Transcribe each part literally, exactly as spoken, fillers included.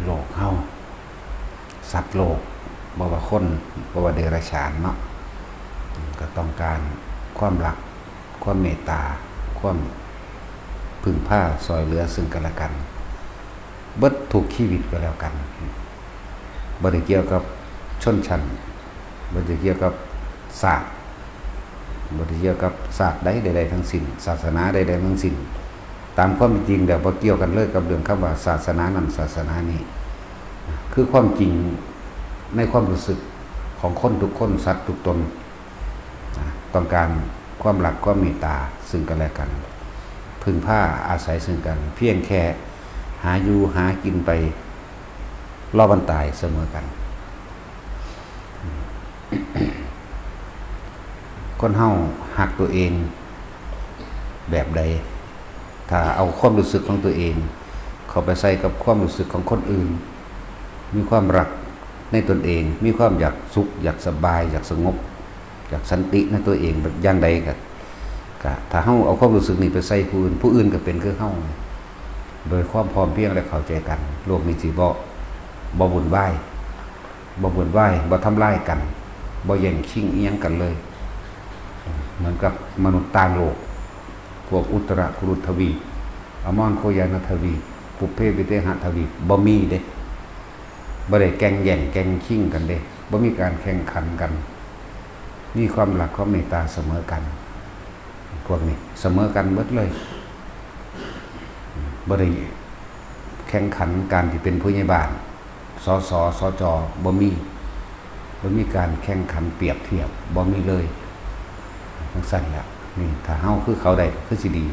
โลกเฮา สัตว์โลก บ่ว่าคน บ่ว่าเดรัจฉานเนาะ ก็ต้องการความรัก ความเมตตา ความพึ่งพาซ่อยเหลือซึ่งกันและกัน เบิดทุกชีวิตก็แล้วกัน บ่ได้เกี่ยวกับชนชั้น บ่ได้เกี่ยวกับชาติ บ่ได้เกี่ยวกับชาติใดๆทั้งสิ้น ศาสนาใดๆทั้งสิ้น ตามความเป็นจริงแล้วบ่เกี่ยวกันเลยกับเรื่องคำว่าศาสนานั้นศาสนานี้ คือความจริงในความรู้สึกของคนทุกคน สัตว์ทุกตน นะ ต้องการความรักความเมตตาซึ่งกันและกัน พึ่งพาอาศัยซึ่งกัน เพียงแค่หาอยู่หากินไป รอวันตายเสมอกัน คนเฮาฮักตัวเองแบบใด ถ้าเอาความรู้สึกของตัวเอง เข้าไปใส่กับความรู้สึกของคนอื่น มีความรักในตนเอง มีความอยากสุข อยากสบาย อยากสงบ อยากสันติในตัวเองอย่างใดก็ ก็ถ้าเฮาเอาความรู้สึกนี้ไปใส่ผู้อื่น ผู้อื่นก็เป็นคือเฮา โดยความพร้อมเพรียงและเข้าใจกัน โลกนี้สิบ่ บ่วุ่นวาย บ่วุ่นวาย บ่ทำลายกัน บ่แย่งชิงอิหยังกันเลย เหมือนกับมนุษย์ต่างโลก พวกอุตรกุรุทวีป อมรโคยานทวีป ปุพเพวิเทหทวีป บ่มีเด้ บ่ได้แก่งแย่งแก่งชิงกันเด้ บ่มีการแข่งขันกัน มีความรักความเมตตาเสมอกัน พวกนี้เสมอกันหมดเลย บ่ได้แข่งขันการที่เป็นผู้ใหญ่บ้าน สส สจ บ่มี บ่มีการแข่งขันเปรียบเทียบ บ่มีเลย จั่งซั้นแหละ นี่ถ้าเฮาคือเขาได้คือสิดี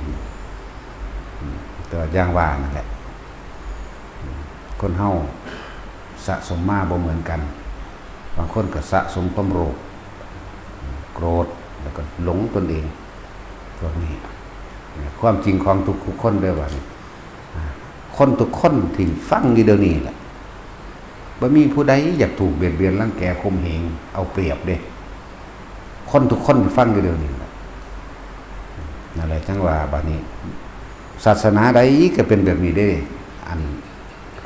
อืม แต่ว่าอย่างว่านั่นแหละ อืม คนเฮาสะสมมาบ่เหมือนกัน บางคนก็สะสมความโลภ โกรธ แล้วก็หลงตนเอง พวกนี้ ความจริงของทุกๆคนเด้อว่านี่ อ่า คนทุกคนที่ฟังอยู่เดี๋ยวนี้แหละ บ่มีผู้ใดอยากถูกเบียดเบียนรังแกข่มเหงเอาเปรียบเด้ คนทุกคนที่ฟังอยู่เดี๋ยวนี้แหละ นั่นแหละจั่งว่าบัดนี้ ศาสนาใดก็เป็นแบบนี้เด้ อัน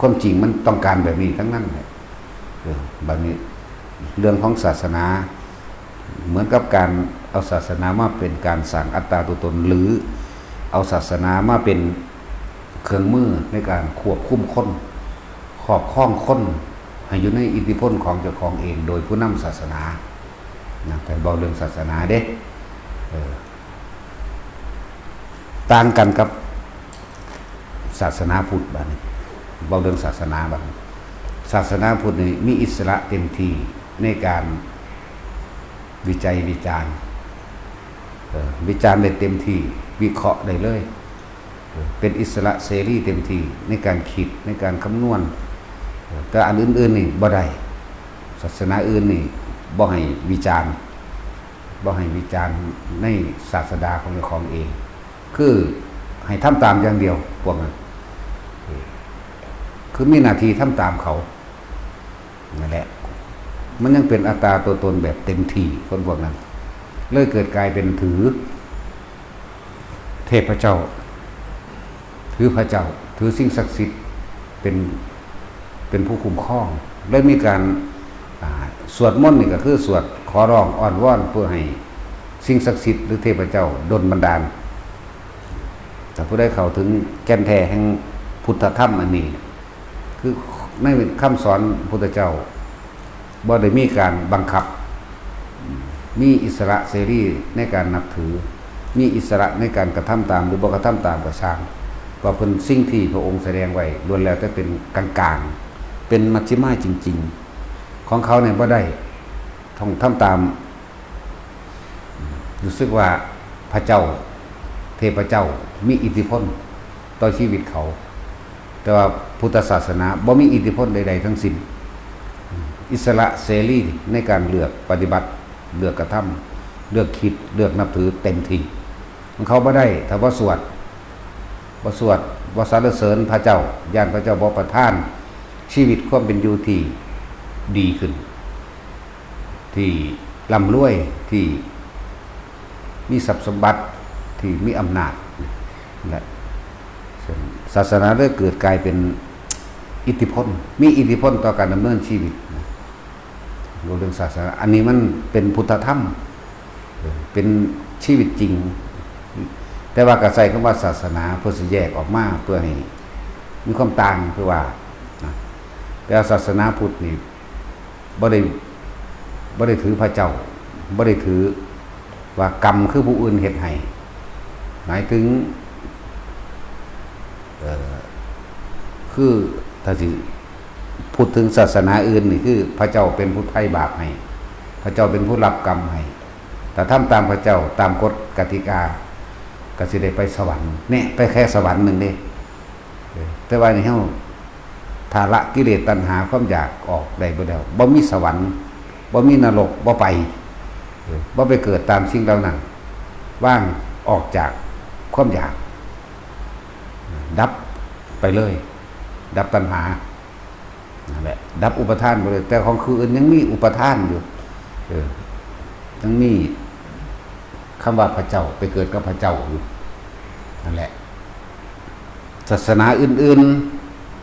ความจริงมันต้องการแบบนี้ทั้งนั้นแหละ เออ บัดนี้เรื่องของศาสนา เหมือนกับการเอาศาสนามาเป็นการสร้างอัตตาตัวตน หรือเอาศาสนามาเป็นเครื่องมือในการควบคุมคน ครอบครองคนให้อยู่ในอิทธิพลของเจ้าของเอง โดยผู้นำศาสนา นะ ไปเว้าเรื่องศาสนาเด้ เออ ต่างกันกับศาสนาพุทธบัดนี้ เว้าเรื่องศาสนาบัดนี้ ศาสนาพุทธนี่มีอิสระเต็มที่ในการวิจัยวิจารณ์ เออ วิจารณ์ได้เต็มที่ วิเคราะห์ได้เลย เออ เป็นอิสระเสรีเต็มที่ในการคิด ในการคำนวณ เออ แต่อันอื่นๆนี่บ่ได้ ศาสนาอื่นนี่บ่ให้วิจารณ์ บ่ให้วิจารณ์ในศาสดาของเจ้าของเอง คือให้ทำตามอย่างเดียว พวกนั้น เออ คือมีหน้าที่ทำตามเขา นั่นแหละ มันยังเป็นอัตตาตัวตนแบบเต็มที่ คนพวกนั้น เลยเกิดกลายเป็นถือเทพเจ้า ถือพระเจ้า ถือสิ่งศักดิ์สิทธิ์เป็น เป็นผู้คุ้มครอง เลยมีการ อ่า สวดมนต์นี่ก็คือสวดขอร้องอ้อนวอนเพื่อให้สิ่งศักดิ์สิทธิ์หรือเทพเจ้าดลบันดาล ถ้าผู้ใดเข้าถึงแก่นแท้แห่งพุทธธรรมอันนี้ คือในคำสอนพุทธเจ้า บ่ได้มีการบังคับ มีอิสระเสรีในการนับถือ มีอิสระในการกระทำตามหรือบ่กระทำตามก็ช่าง ว่าเพิ่น สิ่งที่พระองค์แสดงไว้ล้วนแล้วแต่เป็นกลางๆ เป็นมัชฌิมาจริงๆ ของเขาเนี่ยบ่ได้ ต้องทำตาม รู้สึกว่าพระเจ้า เทพเจ้ามีอิทธิพลต่อชีวิตเขา แต่ว่าพุทธศาสนาบ่มีอิทธิพลใดๆทั้งสิ้น อิสระเสรีในการเลือกปฏิบัติ เลือกกระทำ เลือกคิด เลือกนับถือเต็มที่ ของเขาบ่ได้ ถ้าบ่สวด บ่สวด บ่สรรเสริญพระเจ้า ย้านพระเจ้าบ่ประทานชีวิตความเป็นอยู่ที่ดีขึ้น ที่ร่ำรวย ที่มีทรัพย์สมบัติ ที่มีอำนาจ และศาสนาเลยเกิดกลายเป็น อิทธิพล มีอิทธิพลต่อการดำเนินชีวิตนะ รู้เรื่องศาสนา อันนี้มันเป็นพุทธธรรม เออ เป็นชีวิตจริง แต่ว่าก็ใช้คำว่าศาสนาเพื่อสิแยกออกมา เพื่อให้มีความต่าง คือว่านะ แต่ว่าศาสนาพุทธนี่บ่ได้ บ่ได้ถือพระเจ้า บ่ได้ถือว่ากรรมคือผู้อื่นเฮ็ดให้ หมายถึง เอ่อ คือถ้าสิพูดถึงศาสนาอื่นนี่คือพระเจ้าเป็นผู้ไถ่บาปให้ พระเจ้าเป็นผู้รับกรรมให้ ถ้าทำตามพระเจ้า ตามกฎกติกา ก็สิได้ไปสวรรค์ เนี่ย ไปแค่สวรรค์หนึ่งเด้ เออ แต่ว่านี่เฮา ถ้าละกิเลสตัณหาความอยากออกได้เบิดแล้ว บ่มีสวรรค์ บ่มีนรก บ่ไป เออ บ่ไปเกิดตามสิ่งเหล่านั้น ว่างออกจากความอยาก ดับไปเลย ดับตัณหา นั่นแหละ ดับอุปาทานไปเลย แต่ของคืออื่นยังมีอุปาทานอยู่ เออ ยังมีคำว่าพระเจ้า ไปเกิดกับพระเจ้าอยู่ นั่นแหละ ศาสนาอื่น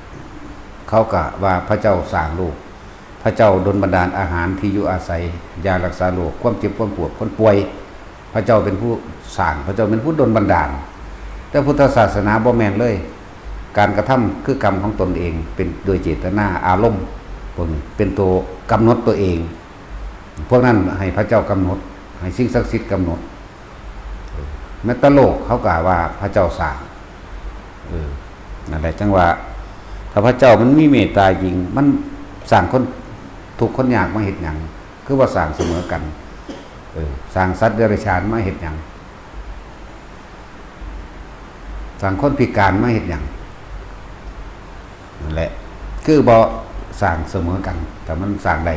ๆ เขาก็ว่าพระเจ้าสร้างโลก พระเจ้าดลบันดาลอาหารที่อยู่อาศัย ยารักษาโรค ความเจ็บความปวด คนป่วย พระเจ้าเป็นผู้สร้าง พระเจ้าเป็นผู้ดลบันดาล แต่พุทธศาสนาบ่แม่นเลย การกระทำคือกรรมของตนเอง เป็นโดยเจตนา อารมณ์ พวกนี้เป็นตัวกำหนดตัวเอง พวกนั้นให้พระเจ้ากำหนด ให้สิ่งศักดิ์สิทธิ์กำหนด แม้แต่โลกเขาก็ว่าพระเจ้าสร้าง เออ นั่นแหละ จังว่า ถ้าพระเจ้ามันมีเมตตาจริง มันสร้างคนทุกข์คนยากมาเฮ็ดหยัง คือว่าสร้างเสมอกัน เออ สร้างสัตว์เดรัจฉานมาเฮ็ดหยัง สร้างคนพิการมาเฮ็ดหยัง นั่นแหละ คือบ่สร้างเสมอกัน แต่มันสร้างได้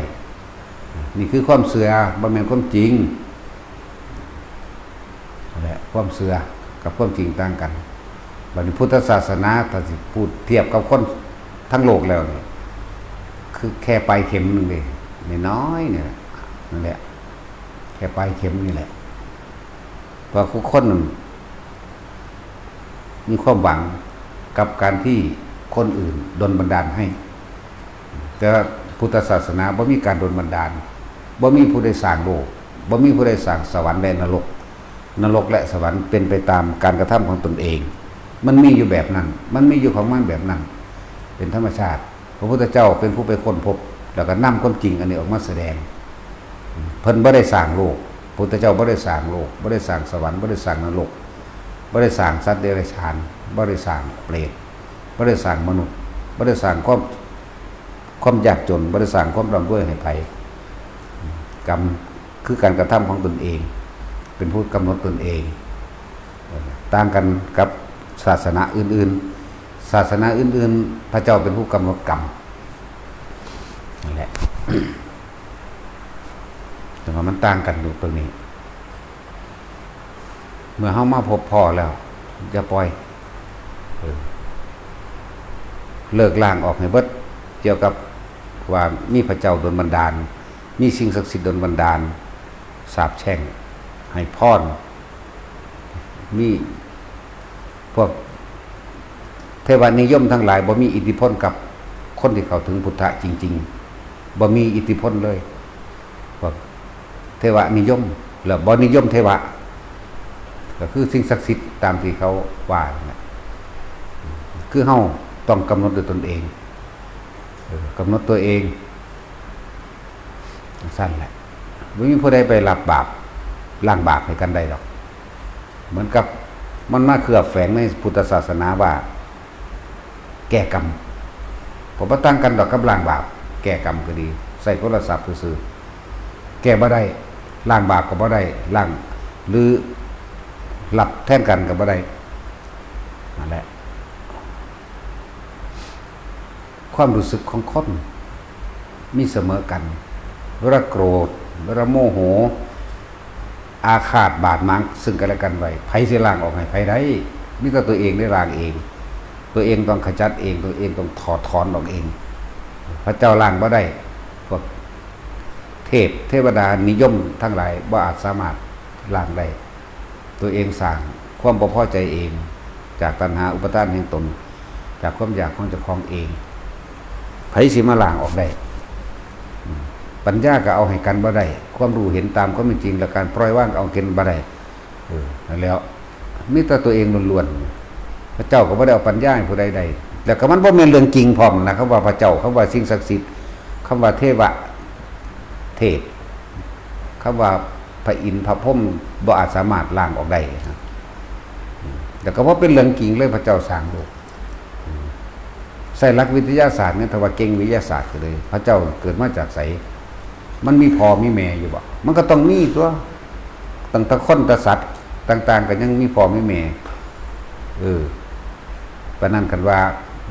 นี่คือความเชื่อ บ่แม่นความจริง นั่นแหละ ความเชื่อกับความจริงต่างกัน บัดนี้พุทธศาสนา ถ้าสิพูดเทียบกับคนทั้งโลกแล้วนี่ คือแค่ปลายเข็มหนึ่งเด้ น้อยๆ นี่แหละ นั่นแหละ แค่ปลายเข็มนี่แหละ เพราะทุกคนมีความหวังกับการที่คนอื่นดลบันดาลให้ แต่ว่าพุทธศาสนาบ่มีการดลบันดาล บ่มีผู้ใดสร้างโลก บ่มีผู้ใดสร้างสวรรค์และนรก นรกและสวรรค์เป็นไปตามการกระทำของตนเอง มันมีอยู่แบบนั้น มันมีอยู่ของมันแบบนั้น เป็นธรรมชาติ พระพุทธเจ้าเป็นผู้ไปค้นพบ แล้วก็นำความจริงอันนี้ออกมาแสดง เพิ่นบ่ได้สร้างโลก พระพุทธเจ้าบ่ได้สร้างโลก บ่ได้สร้างสวรรค์ บ่ได้สร้างนรก บ่ได้สร้างสัตว์เดรัจฉาน บ่ได้สร้างเปรต บ่ได้สร้างมนุษย์ บ่ได้สร้างความ ความยากจน บ่ได้สร้างความร่ำรวยให้ไผ กรรมคือการกระทำของตนเอง เป็นผู้กำหนดตนเอง ต่างกันกับศาสนาอื่นๆ ศาสนาอื่นๆ พระเจ้าเป็นผู้กำหนดกรรม นั่นแหละ แต่ว่ามันต่างกันอยู่ตรงนี้ เมื่อเฮามาพบพ้อแล้ว อย่าปล่อย เออ เลิกล้างออกให้เบิด เกี่ยวกับว่ามีพระเจ้าดลบันดาล มีสิ่งศักดิ์สิทธิ์ดลบันดาล สาปแช่ง ให้พร มีพวกเทวนิยมทั้งหลายบ่มีอิทธิพลกับคนที่เข้าถึงพุทธะจริงๆ บ่มีอิทธิพลเลย พวกเทวนิยม แล้วบ่นิยมเทวะ ก็คือสิ่งศักดิ์สิทธิ์ตามที่เขาว่านั่นแหละ คือเฮาต้องกำหนดด้วยตนเอง เออ กำหนดตัวเอง สั้นแหละ บ่มีผู้ใดไปรับบาป ล้างบาปให้กันได้ดอก เหมือนกับมันมาเคลือบแฝงในพุทธศาสนาว่า แก้กรรม ก็บ่ต่างกันดอกกับล้างบาป แก้กรรมก็ดี ใช้โทรศัพท์ซื่อๆ แก้บ่ได้ ล้างบาปก็บ่ได้ ล้าง หรือรับแทนกันก็บ่ได้ นั่นแหละ ความรู้สึกของคนมีเสมอกัน เวลาโกรธ เวลาโมโห อาฆาตบาดหมางซึ่งกันและกันไว้ ไผสิล้างออกให้ไผได้ มีแต่ตัวเองได้ล้างเอง ตัวเองต้องขจัดเอง ตัวเองต้องถอดถอนออกเอง พระเจ้าล้างบ่ได้ พวกเทพเทวดานิยมทั้งหลายบ่อาจสามารถล้างได้ ตัวเองสร้างความบ่พอใจเอง จากตัณหาอุปาทานแห่งตน จากความอยากของเจ้าของเอง ไผสิมาล้างออกได้ ปัญญาก็เอาให้กันบ่ได้ ความรู้เห็นตามความเป็นจริง และการปล่อยวางก็เอากันบ่ได้ เออ นั่นแหล้ว มีแต่ตัวเองล้วนๆ พระเจ้าก็บ่ได้เอาปัญญาให้ผู้ใดได้ แล้วก็มันบ่แม่นเรื่องจริงพร้อมนะ คำว่าพระเจ้า คำว่าสิ่งศักดิ์สิทธิ์ คำว่าเทวะ เทพ คำว่าพระอินทร์พระพรหมบ่อาจสามารถล้างออกได้นะ แล้วก็บ่เป็นเรื่องจริงเลย พระเจ้าสร้างโลก ใช้หลักวิทยาศาสตร์เนี่ย ถ้าว่าเก่งวิทยาศาสตร์ก็เลย พระเจ้าเกิดมาจากไส มันมีพ่อมีแม่อยู่บ่ มันก็ต้องมีตัว ตั้งแต่คนแต่สัตว์ต่างๆ ก็ยังมีพ่อมีแม่ เออ ปานนั้นคันว่า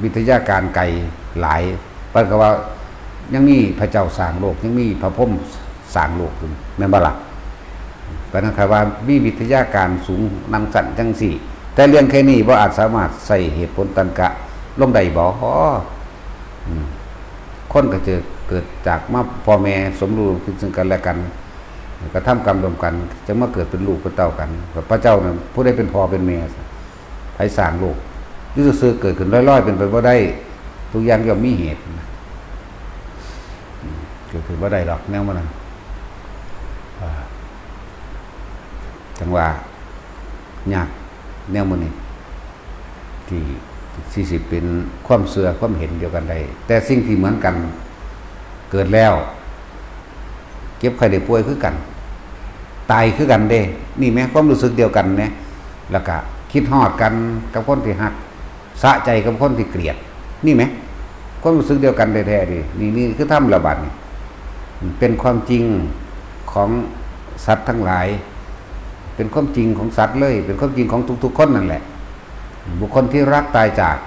วิทยาการไกลหลาย ปานก็ว่ายังมีพระเจ้าสร้างโลก ยังมีพระพรหมสร้างโลกอยู่ แม่นบ่ล่ะ? ปานนั้นคันว่ามีวิทยาการสูงนำชั้นจังซี่ แต่เรื่องแค่นี้บ่อาจสามารถใช้เหตุผลตรรกะลงได้บ่ อืม คนก็จะเกิดจากมาพ่อแม่สมรู้ร่วมคิดซึ่งกันและกัน กระทำกรรมร่วมกัน จั่งมาเกิดเป็นลูกเป็นเต้ากัน พระเจ้านั้นผู้ใดเป็นพ่อเป็นแม่ ไผสร้างโลก อยู่ซื่อๆ เกิดขึ้นลอยๆ เป็นไปบ่ได้ ทุกอย่างย่อมมีเหตุนะ อืม เกิดขึ้นบ่ได้ดอกแนวมันนะ อ่า จั่งว่ายากแนวมื้อนี้ ที่ ที่สิเป็นความเชื่อความเห็นเดียวกันได้ แต่สิ่งที่เหมือนกันเกิดแล้ว เจ็บไข้ได้ป่วยคือกัน ตายคือกันเด้ นี่แหม ความรู้สึกเดียวกันแหม แล้วก็คิดฮอดกันกับคนที่ฮัก สะใจกับคนที่เกลียด นี่แหม ความรู้สึกเดียวกันแท้ๆ นี่ นี่ นี่คือธรรมละบาดนี่ เป็นความจริงของสัตว์ทั้งหลาย เป็นความจริงของสัตว์เลย เป็นความจริงของทุกๆ คนนั่นแหละ บุคคลที่รักตายจาก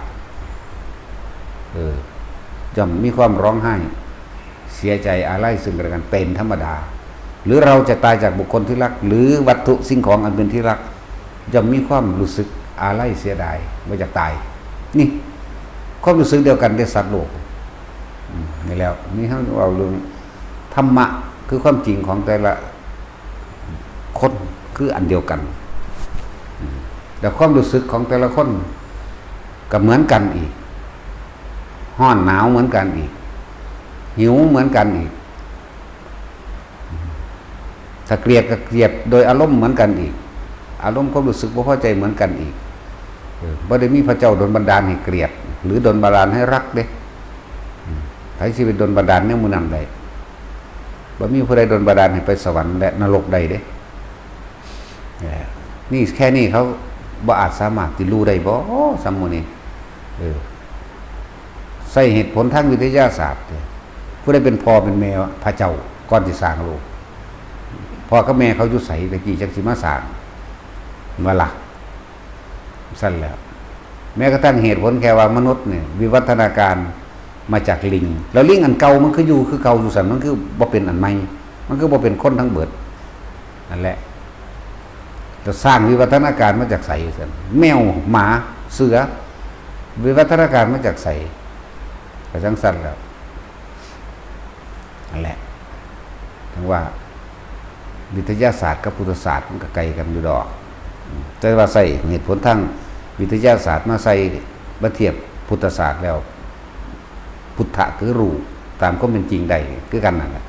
เออ ย่อมมีความร้องไห้ เสียใจอาลัยซึ่งกันและกันเป็นธรรมดา หรือเราจะตายจากบุคคลที่รัก หรือวัตถุสิ่งของอันเป็นที่รัก ย่อมมีความรู้สึกอาลัยเสียดาย บ่อยากตาย นี่ ความรู้สึกเดียวกันเด้สัตว์โลก อืม นี่แล้ว นี่เฮาเว้าเรื่องธรรมะ คือความจริงของแต่ละ คนคืออันเดียวกัน อืม แต่ความรู้สึกของแต่ละคนก็เหมือนกันอีก ร้อนหนาวเหมือนกันอีก หิวเหมือนกันอีก ถ้าเกลียดก็เกลียดโดยอารมณ์เหมือนกันอีก อารมณ์ความรู้สึกบ่พอใจเหมือนกันอีก เออ บ่ได้มีพระเจ้าดลบันดาลให้เกลียด หรือดลบันดาลให้ฮักเด้ อืม ไผสิไปดลบันดาลแนวหมู่นั้นได้ บ่มีผู้ใดดลบันดาลให้ไปสวรรค์และนรกได้เด้ เออ นี่แค่นี้เขาบ่อาจสามารถสิรู้ได้บ่ ซ้ำหมู่นี้ เออ ใช้เหตุผลทางวิทยาศาสตร์เด้ ผู้ใดเป็นพ่อเป็นแม่พระเจ้าก่อนสิสร้างโลก พ่อกับแม่เขาอยู่ไสตะกี้จั่งสิมาสร้าง แม่นบ่ล่ะ ซั่นแหล้ว แม้กระทั่งเหตุผลแค่ว่ามนุษย์เนี่ยวิวัฒนาการมาจากลิง แล้วลิงอันเก่ามันคืออยู่คือเก่าอยู่ซั่น มันคือบ่เป็นอันใหม่ มันคือบ่เป็นคนทั้งเบิด นั่นแหละ จะสร้างวิวัฒนาการมาจากไสซั่น แมว หมา เสือ วิวัฒนาการมาจากไส ก็จั่งซั่นแหล้ว นั่นแหละ ถึงว่าวิทยาศาสตร์กับพุทธศาสตร์มันก็ไกลกันอยู่ดอก แต่ว่าใช้เหตุผลทางวิทยาศาสตร์มาใส่ มาเทียบพุทธศาสตร์แล้ว พุทธะคือรู้ตามความเป็นจริงได้คือกันนั่นแหละ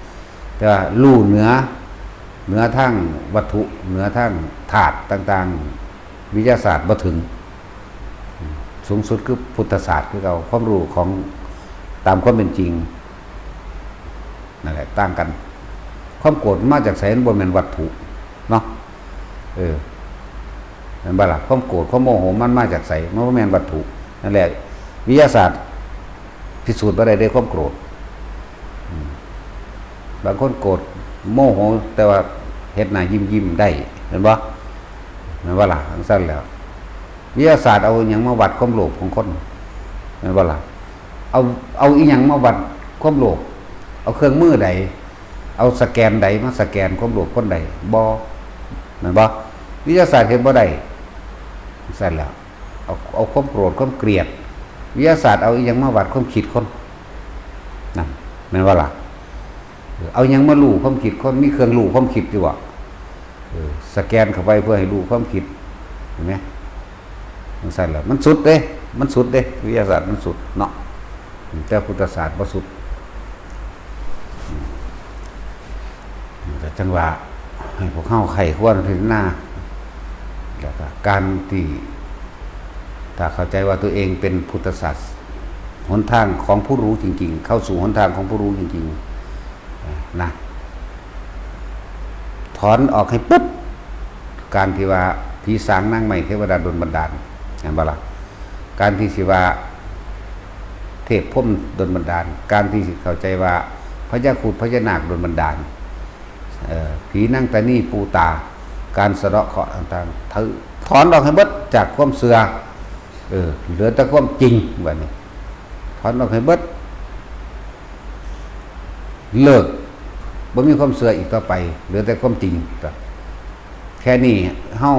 แต่ว่ารู้เหนือ เหนือทางวัตถุ เหนือทางธาตุต่างๆ วิทยาศาสตร์บ่ถึง สูงสุดคือพุทธศาสตร์คือเอาความรู้ของตามความเป็นจริง นั่นแหละ ต่างกัน ความโกรธมันมาจากไส มันบ่แม่นวัตถุเนาะ เออ แม่นบ่ล่ะ ความโกรธ ความโมโห มันมาจากไส มันบ่แม่นวัตถุ นั่นแหละ วิทยาศาสตร์พิสูจน์บ่ได้เด้ความโกรธ อืม บางคนโกรธโมโห แต่ว่าเฮ็ดหน้ายิ้มๆ ได้ แม่นบ่ แม่นบ่ล่ะ จั่งซั่นแหล้ว วิทยาศาสตร์เอาอิหยังมาวัดความโลภของคน แม่นบ่ล่ะ เอา เอาอิหยังมาวัดความโลภ เอาเครื่องมือใด เอาสแกนใดมาสแกนความโลภคนใด บ่ แม่นบ่ วิทยาศาสตร์เฮ็ดบ่ได้ จั่งซั่นแหล้ว เอา เอาความโกรธความเกลียด วิทยาศาสตร์เอาอิหยังมาวัดความคิดคน นั่น แม่นบ่ล่ะ เออ เอาหยังมาลู่ความคิดคน มีเครื่องลู่ความคิดอยู่บ่ เออ สแกนเข้าไปเพื่อให้ลู่ความคิด เห็นไหม จั่งซั่นแหละ มันสุดเด้ มันสุดเด้ วิทยาศาสตร์มันสุดเนาะ แต่พุทธศาสตร์บ่สุด แต่จังหวะให้พวกเฮาใคร่ควรพิจารณา แล้วก็การที่ ถ้าเข้าใจว่าตัวเองเป็นพุทธศาสตร์ หนทางของผู้รู้จริงๆ เข้าสู่หนทางของผู้รู้จริงๆ นะ ถอนออกให้ปึ๊ด การที่ว่าผีสางนางไม้เทวดาดลบันดาล เห็นบ่ล่ะ การที่สิว่า เทพพรหมดลบันดาล การที่สิเข้าใจว่าพญาครุฑพญานาคดลบันดาล เอ่อ ผีนางตานีปูตา การสะเดาะเคราะห์ต่างๆ ถือถอนออกให้เบิดจากความเชื่อ เออ เหลือแต่ความจริง บัดนี้ ถอนออกให้เบิด เลิก บ่มีความเชื่ออีกต่อไป เหลือแต่ความจริง แค่นี้เฮา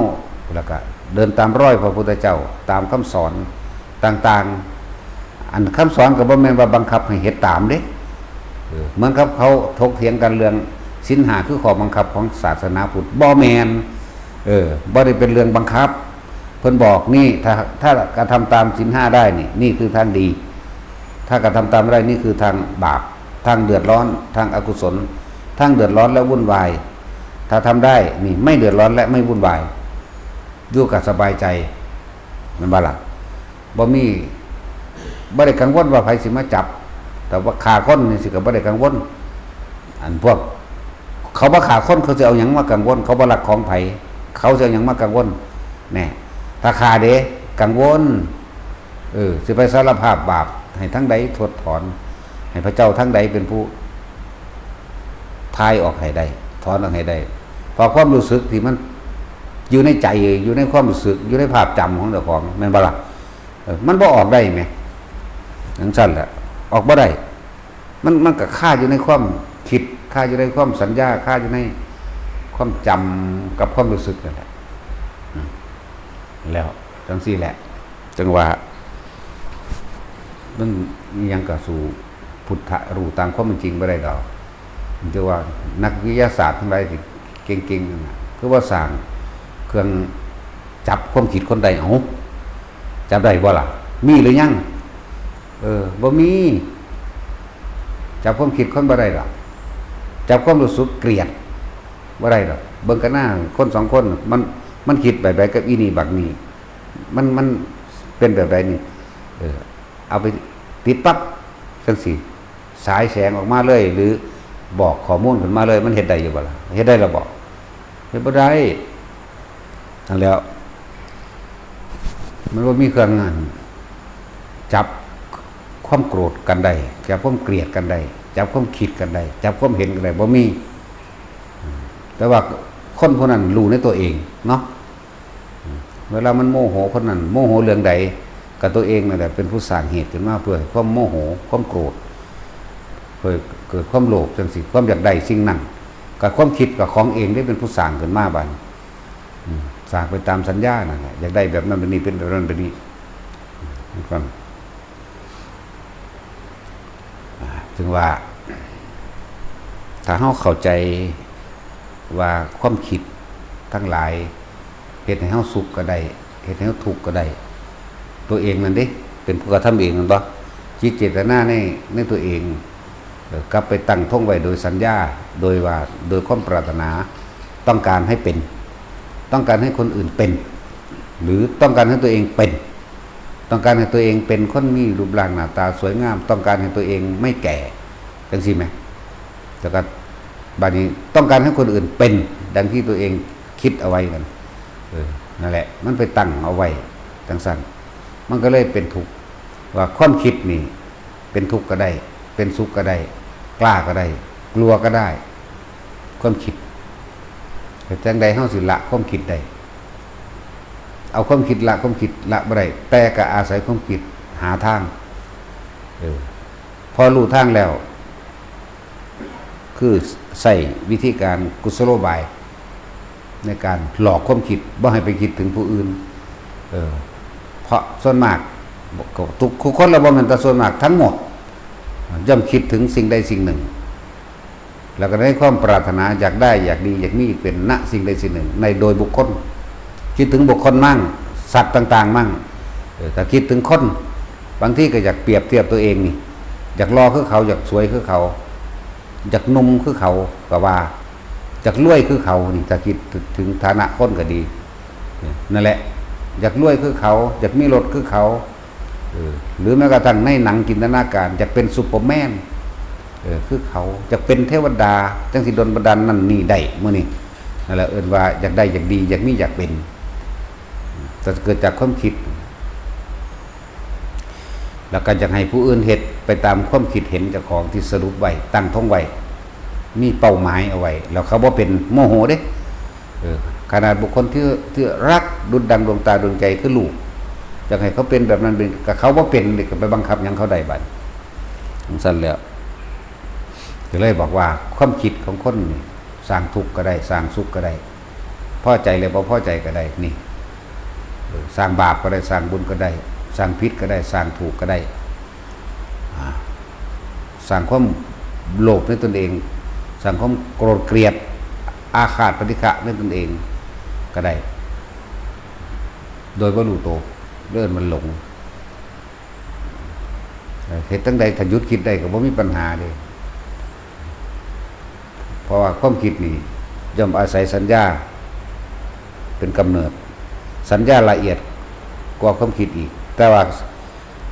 แล้วก็เดินตามรอยพระพุทธเจ้า ตามคำสอนต่างๆ อันคำสอนก็บ่แม่นว่าบังคับให้เฮ็ดตามเด้ เออ เหมือนกับเขาถกเถียงกันเรื่องศีลห้าคือข้อบังคับของศาสนาพุทธ บ่แม่น เออ บ่ได้เป็นเรื่องบังคับ เพิ่นบอกนี่ ถ้า ถ้ากระทำตามศีลห้าได้นี่ นี่คือทางดี ถ้ากระทำตามไม่ได้นี่คือทางบาป ทางเดือดร้อน ทางอกุศล ทางเดือดร้อนและวุ่นวาย ถ้าทำได้นี่ไม่เดือดร้อนและไม่วุ่นวาย อยู่กับสบายใจ แม่นบ่ล่ะ บ่มี บ่ได้กังวลว่าไผสิมาจับ แต่ว่าฆ่าคนนี่สิก็บ่ได้กังวล อันพวก เขาบ่ฆ่าคน เขาสิเอาหยังมากังวล เขาบ่ลักของไผ เขาสิเอาหยังมากังวล แน่ ถ้าฆ่าเด้ กังวล เออ สิไปสารภาพบาปให้ทางใดถดถอน ให้พระเจ้าทางใดเป็นผู้ พายออกให้ได้ ถอนออกให้ได้ เพราะความรู้สึกที่มันอยู่ในใจ อยู่ในความรู้สึก อยู่ในภาพจำของเจ้าของ แม่นบ่ล่ะ เออ มันบ่ออกได้แหม จั่งซั้นแหละ ออกบ่ได้ มัน มันก็คาอยู่ในความคิด คาอยู่ในความสัญญา คาอยู่ในความจำกับความรู้สึกนั่นแหละ อืม แล้วจั่งซี้แหละ จั่งว่า มันอิหยังก็สู้พุทธะรู้ตามความเป็นจริงบ่ได้ดอก จั่งว่านักวิทยาศาสตร์ทั้งหลายที่เก่งๆนั่นน่ะ คือว่าสร้างเครื่องจับความคิดคนได้ เอ้า จับได้บ่ล่ะ มีหรือยัง เออ บ่มี จับความคิดคนบ่ได้ดอก จับความรู้สึกเกลียดบ่ได้ดอก เบิ่งกันหน้าคนสองคน มัน มันคิดแบบใดกับอีนี่บักนี่ มัน มันเป็นแบบใดนี่ เออ เอาไปติดปั๊บ จั่งซี้ ฉายแสงออกมาเลย หรือบอกข้อมูลขึ้นมาเลย มันเฮ็ดได้อยู่บ่ล่ะ เฮ็ดได้แล้วบ่ เฮ็ดบ่ได้ นั่นแหล้ว มันบ่มีเครื่องอันจับความโกรธกันได้ จับความเกลียดกันได้ จับความคิดกันได้ จับความเห็นกันได้ บ่มี แต่ว่าคนผู้นั้นรู้ในตัวเองเนาะ เวลามันโมโหคนนั้น โมโหเรื่องใด ก็ตัวเองนั่นแหละเป็นผู้สร้างเหตุขึ้นมาเพื่อให้ความโมโห ความโกรธ เพื่อเกิดความโลภจั่งซี้ ความอยากได้สิ่งนั้น ก็ความคิดก็ของเองได้เป็นผู้สร้างขึ้นมาบัดนี้ อืม สร้างไปตามสัญญานั่นแหละ อยากได้แบบนั้นแบบนี้ เป็นแบบนั้นแบบนี้ อืม อ่า ถึงว่า ถ้าเฮาเข้าใจว่าความคิดทั้งหลาย เฮ็ดให้เฮาสุขก็ได้ เฮ็ดให้เฮาทุกข์ก็ได้ ตัวเองนั่นเด้ เป็นผู้กระทำเองแม่นบ่ จิตเจตนาใน ในตัวเอง เอ่อ กลับไปตั้งธงไว้โดยสัญญา โดยว่า โดยความปรารถนา ต้องการให้เป็น ต้องการให้คนอื่นเป็น หรือต้องการให้ตัวเองเป็น ต้องการให้ตัวเองเป็นคนมีรูปร่างหน้าตาสวยงาม ต้องการให้ตัวเองไม่แก่ จั่งซี้แหม แล้วก็บัดนี้ต้องการให้คนอื่นเป็นดังที่ตัวเองคิดเอาไว้นั่น เออ นั่นแหละ มันไปตั้งเอาไว้จั่งซั้น มันก็เลยเป็นทุกข์ ว่าความคิดนี่เป็นทุกข์ก็ได้ เป็นสุขก็ได้ กล้าก็ได้ กลัวก็ได้ ความคิด แต่จั่งใดเฮาสิละความคิดได้ เอาความคิดละความคิดละบ่ได้ แต่ก็อาศัยความคิดหาทาง เออ พอรู้ทางแล้ว คือใช้วิธีการกุศโลบาย ในการหลอกความคิด บ่ให้ไปคิดถึงผู้อื่น เออ เพราะส่วนมาก ก็ทุก ทุกคนละบ่แม่นแต่ส่วนมาก ทั้งหมด ย่อมคิดถึงสิ่งใดสิ่งหนึ่ง แล้วก็ในความปรารถนาอยากได้ อยากดี อยากมีเป็น ณ สิ่งใดสิ่งหนึ่ง ในโดยบุคคล คิดถึงบุคคลมั่ง สัตว์ต่างๆมั่ง เออ ถ้าคิดถึงคน บางทีก็อยากเปรียบเทียบตัวเองนี่ อยากหล่อคือเขา อยากสวยคือเขา อยากหนุ่มคือเขา ก็ว่า อยากรวยคือเขา นี่ ถ้าคิดถึงฐานะคนก็ดี นั่นแหละ อยากรวยคือเขา อยากมีรถคือเขา เออ หรือแม้กระทั่งในหนังจินตนาการ อยากเป็นซูเปอร์แมน เออ คือเขา อยากเป็นเทวดา จังสิดลบันดาลนั่นนี่ได้ มื้อนี้ นั่นแหละเอิ้นว่าอยากได้ อยากดี อยากมี อยากเป็น แต่เกิดจากความคิด แล้วก็อยากให้ผู้อื่นเฮ็ดไปตามความคิดเห็นเจ้าของที่สรุปไว้ ตั้งธงไว้ มีเป้าหมายเอาไว้ แล้วเขาบ่เป็น โมโหเด้ เออ ขนาดบุคคลที่ ที่รักดุจดังดวงตาดวงใจคือลูก อยากให้เขาเป็นแบบนั้นเป็น ก็เขาบ่เป็นนี่ ก็ไปบังคับหยังเขาได้บัด จั่งซั้นแล้ว ก็เลยบอกว่าความคิดของคนนี่ สร้างทุกข์ก็ได้ สร้างสุขก็ได้ พอใจและบ่พอใจก็ได้ นี่ เออ สร้างบาปก็ได้ สร้างบุญก็ได้ สร้างผิดก็ได้ สร้างถูกก็ได้ อ่า สร้างความโลภในตนเอง สร้างความโกรธเกลียด อาฆาตปฏิฆะในตนเองก็ได้ โดยบ่รู้ตัว เรื่องมันหลง เฮ็ดจั่งใดถ้าหยุดคิดได้ก็บ่มีปัญหาเด้ เพราะว่าความคิดนี่ย่อมอาศัยสัญญาเป็นกำเนิด สัญญาละเอียดกว่าความคิดอีก แต่ว่า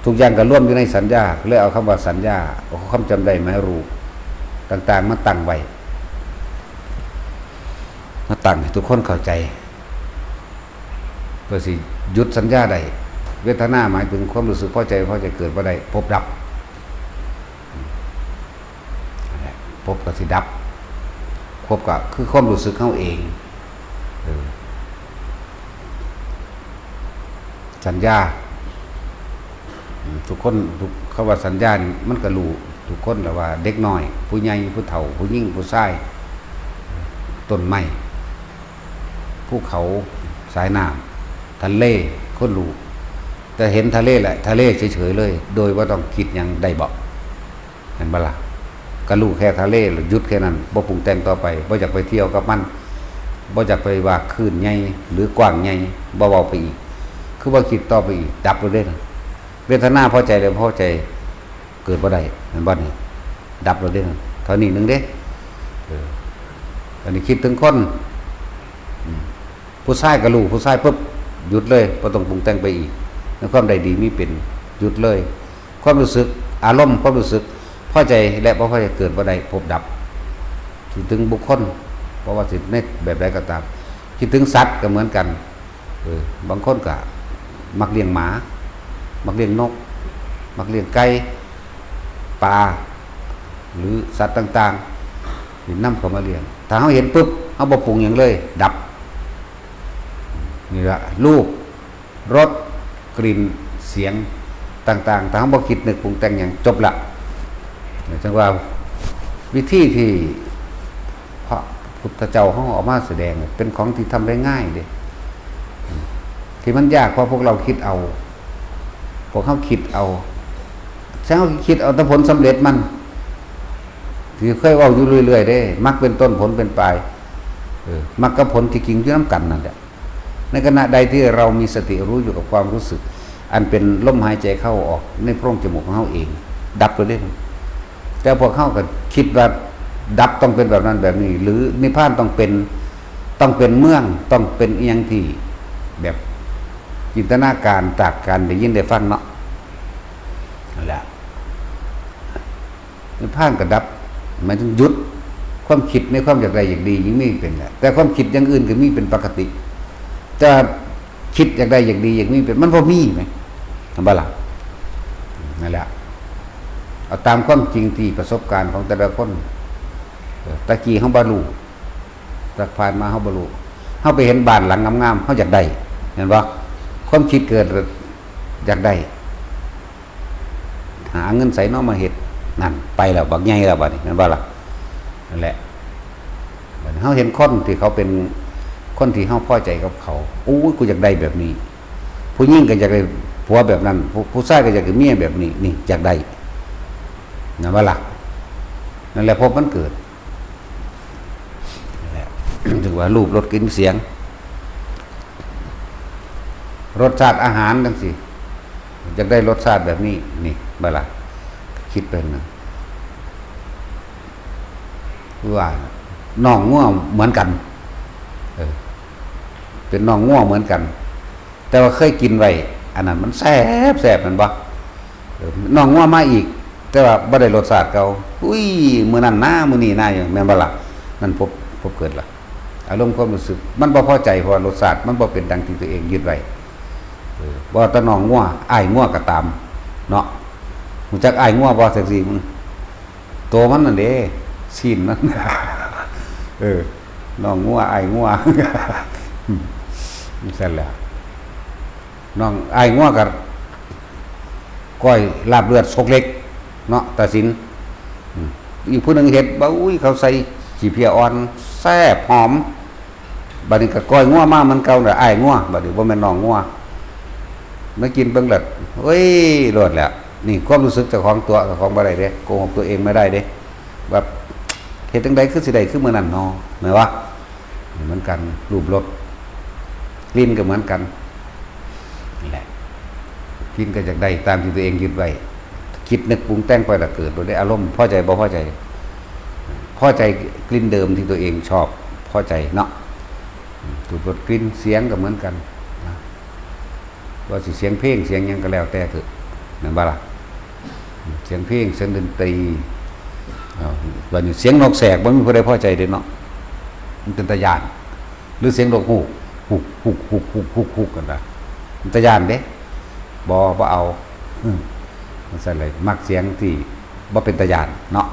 ทุกอย่างก็รวมอยู่ในสัญญา เลยเอาคำว่าสัญญา เอาความจำได้หมายรู้ต่างๆ มาตั้งไว้ มาตั้งให้ทุกคนเข้าใจ เพื่อสิหยุดสัญญาได้ เวทนาหมายถึงความรู้สึกพอใจ พอใจเกิดบ่ได้ ภพดับ นั่นแหละ ภพก็สิดับ ภพก็คือความรู้สึกเฮาเอง เออ สัญญา อืม ทุกคน ทุก คำว่าสัญญานี่มันก็รู้ทุกคนแหละว่าเด็กน้อย ผู้ใหญ่ ผู้เฒ่า ผู้หญิง ผู้ชาย ต้นไม้ ภูเขา สายน้ำ ทะเล คนรู้ แต่เห็นทะเลแหละ ทะเลเฉยๆเลย โดยบ่ต้องคิดหยังได้บ่ เห็นบ่ล่ะ ก็รู้แค่ทะเล แล้วหยุดแค่นั้น บ่ปรุงแต่งต่อไป บ่อยากไปเที่ยวกับมัน บ่อยากไปว่าคลื่นใหญ่หรือกว้างใหญ่ บ่เว้าไปอีก คือบ่คิดต่อไปอีก ดับเลยเด้อ เวทนาพอใจหรือบ่พอใจ เกิดบ่ได้ แม่นบ่นี่ ดับเลยเด้อ เท่านี้หนึ่งเด้ เออ อันนี้คิดถึงคน อืม ผู้ชายก็รู้ ผู้ชายปุ๊บ หยุดเลย บ่ต้องปรุงแต่งไปอีก ในความได้ดีมีเป็น หยุดเลย ความรู้สึก อารมณ์ ความรู้สึก พอใจและบ่พอใจเกิดบ่ได้ ภพดับ คิดถึงบุคคล เพราะว่าสิในแบบใดก็ตาม คิดถึงสัตว์ก็เหมือนกัน เออ บางคนก็มักเลี้ยงหมา มักเลี้ยงนก มักเลี้ยงไก่ ปลา หรือสัตว์ต่างๆ ที่นำเข้ามาเลี้ยง ถ้าเฮาเห็นปุ๊บ เฮาบ่ปรุงหยังเลย ดับ นี่ละ รูป รส กลิ่น เสียง ต่างๆ ถ้าเฮาบ่คิดนึกปรุงแต่งหยัง จบละ จั่งว่าวิธีที่พระพุทธเจ้าเฮาเอามาแสดง เป็นของที่ทำได้ง่ายเด้ ที่มันยากเพราะพวกเราคิดเอา พวกเฮาคิดเอา ถ้าเฮาคิดเอาแต่ผลสำเร็จมัน ที่เคยเว้าอยู่เรื่อยๆเด้ มรรคเป็นต้น ผลเป็นปลาย เออ มรรคกับผลที่จริงอยู่นำกันนั่นแหละ ในขณะใดที่เรามีสติรู้อยู่กับความรู้สึก อันเป็นลมหายใจเข้าออกในโพรงจมูกของเฮาเอง ดับไปเลย แต่พวกเฮาก็คิดว่าดับต้องเป็นแบบนั้นแบบนี้ หรือนิพพานต้องเป็น ต้องเป็นเมือง ต้องเป็นอีหยังที่แบบจินตนาการจากการได้ยินได้ฟังเนาะ นั่นแหละ นิพพานก็ดับ หมายถึงหยุดความคิดในความอยากได้อยากดี ยังมีเป็นแหละ แต่ความคิดอย่างอื่นก็มีเป็นปกติ แต่คิดอยากได้อยากดีอยากมีเป็น มันบ่มีไหม เห็นบ่ล่ะ นั่นแหละ เอาตามความจริงที่ประสบการณ์ของแต่ละคน เออ ตะกี้เฮาบ่รู้ แต่ผ่านมาเฮาบ่รู้ เฮาไปเห็นบ้านหลังงามๆ เฮาอยากได้ เห็นบ่ ความคิดเกิดอยากได้ หาเงินไสเนาะมาเฮ็ด นั่น ไปแล้ว บักใหญ่แล้วบัดนี้ แม่นบ่ล่ะ นั่นแหละ บัดนี้เฮาเห็นคนที่เขาเป็นคนที่เฮาพอใจกับเขา โอ้ย กูอยากได้แบบนี้ ผู้หญิงก็อยากได้ผัวแบบนั้น ผู้ ผู้ชายก็อยากได้เมียแบบนี้ นี่ อยากได้ นั่นบ่ล่ะ นั่นแหละ ภพมันเกิด นั่นแหละ ถึงว่ารูป รส กลิ่น เสียง รสชาติอาหารจั่งซี้ อยากได้รสชาติแบบนี้ นี่บ่ล่ะ คิด คิดเป็นนะ คือว่าน่องงัวเหมือนกัน เออ เป็นน่องงัวเหมือนกัน แต่ว่าเคยกินไว้ อันนั้นมันแซ่บแซ่บ แม่นบ่ เออ น่องงัวมาอีก แต่ว่าบ่ได้รสชาติเก่า อุ้ย มื้อนั้นนะ มื้อนี้นะ อย่างแม่นบ่ล่ะ นั่นพบ พบเกิดละ อารมณ์ความรู้สึก มันบ่พอใจ เพราะว่ารสชาติมันบ่เป็นดังที่ตัวเองยึดไว้ เออ บ่แต่น่องงัว อ้ายงัวก็ตาม เนาะ รู้จักอ้ายงัวบ่ จักซี่ โตมันนั่นเด้ ซี้นมัน เออ น่องงัว อ้ายงัว จั่งซั่นแหละ น่อง อ้ายงัวก็ก้อยลาบเลือดซกเล็ก เนาะ ตาสิน อืม อีกผู้หนึ่งเฮ็ด บ่า อุ้ย เขาใส่ขี้เพี้ยอ่อน แซ่บหอม บัดนี้ก็ก้อยงัวมาเหมือนเก่าน่ะ อ้ายงัว บัดนี้บ่แม่นน่องงัว มากินเบิ่งแล้ว โอ้ย โลดแหละ นี่ความรู้สึกเจ้าของตัว เจ้าของบ่ได้เด้ โกหกตัวเองไม่ได้เด้ แบบ เฮ็ดจั่งใดคือสิได้คือมื้อนั้นน้อ แม่นบ่ เหมือนกัน รูปรส กลิ่นก็เหมือนกัน นี่แหละ กลิ่นก็อยากได้ตามที่ตัวเองยึดไว้ คิดนึกปรุงแต่งไปแล้วเกิดโดยได้อารมณ์ พอใจบ่พอใจ พอใจกลิ่นเดิมที่ตัวเองชอบ พอใจเนาะ รูปรสกลิ่นเสียงก็เหมือนกันนะ ว่าสิเสียงเพลงเสียงหยังก็แล้วแต่เถอะ แม่นบ่ล่ะ เสียงเพลง เสียงดนตรี อ้าว บัดนี้เสียงนกแสก บ่มีผู้ใดพอใจเด้เนาะ มันเป็นตาย้าน หรือเสียงนกฮูก ฮูก ฮูก ฮูก ฮูก ฮูก ฮูก กันนะ มันตาย้านเด้ บ่ บ่เอา อืม มันซั่นเลย มักเสียงที่บ่เป็นตาย้านเนาะ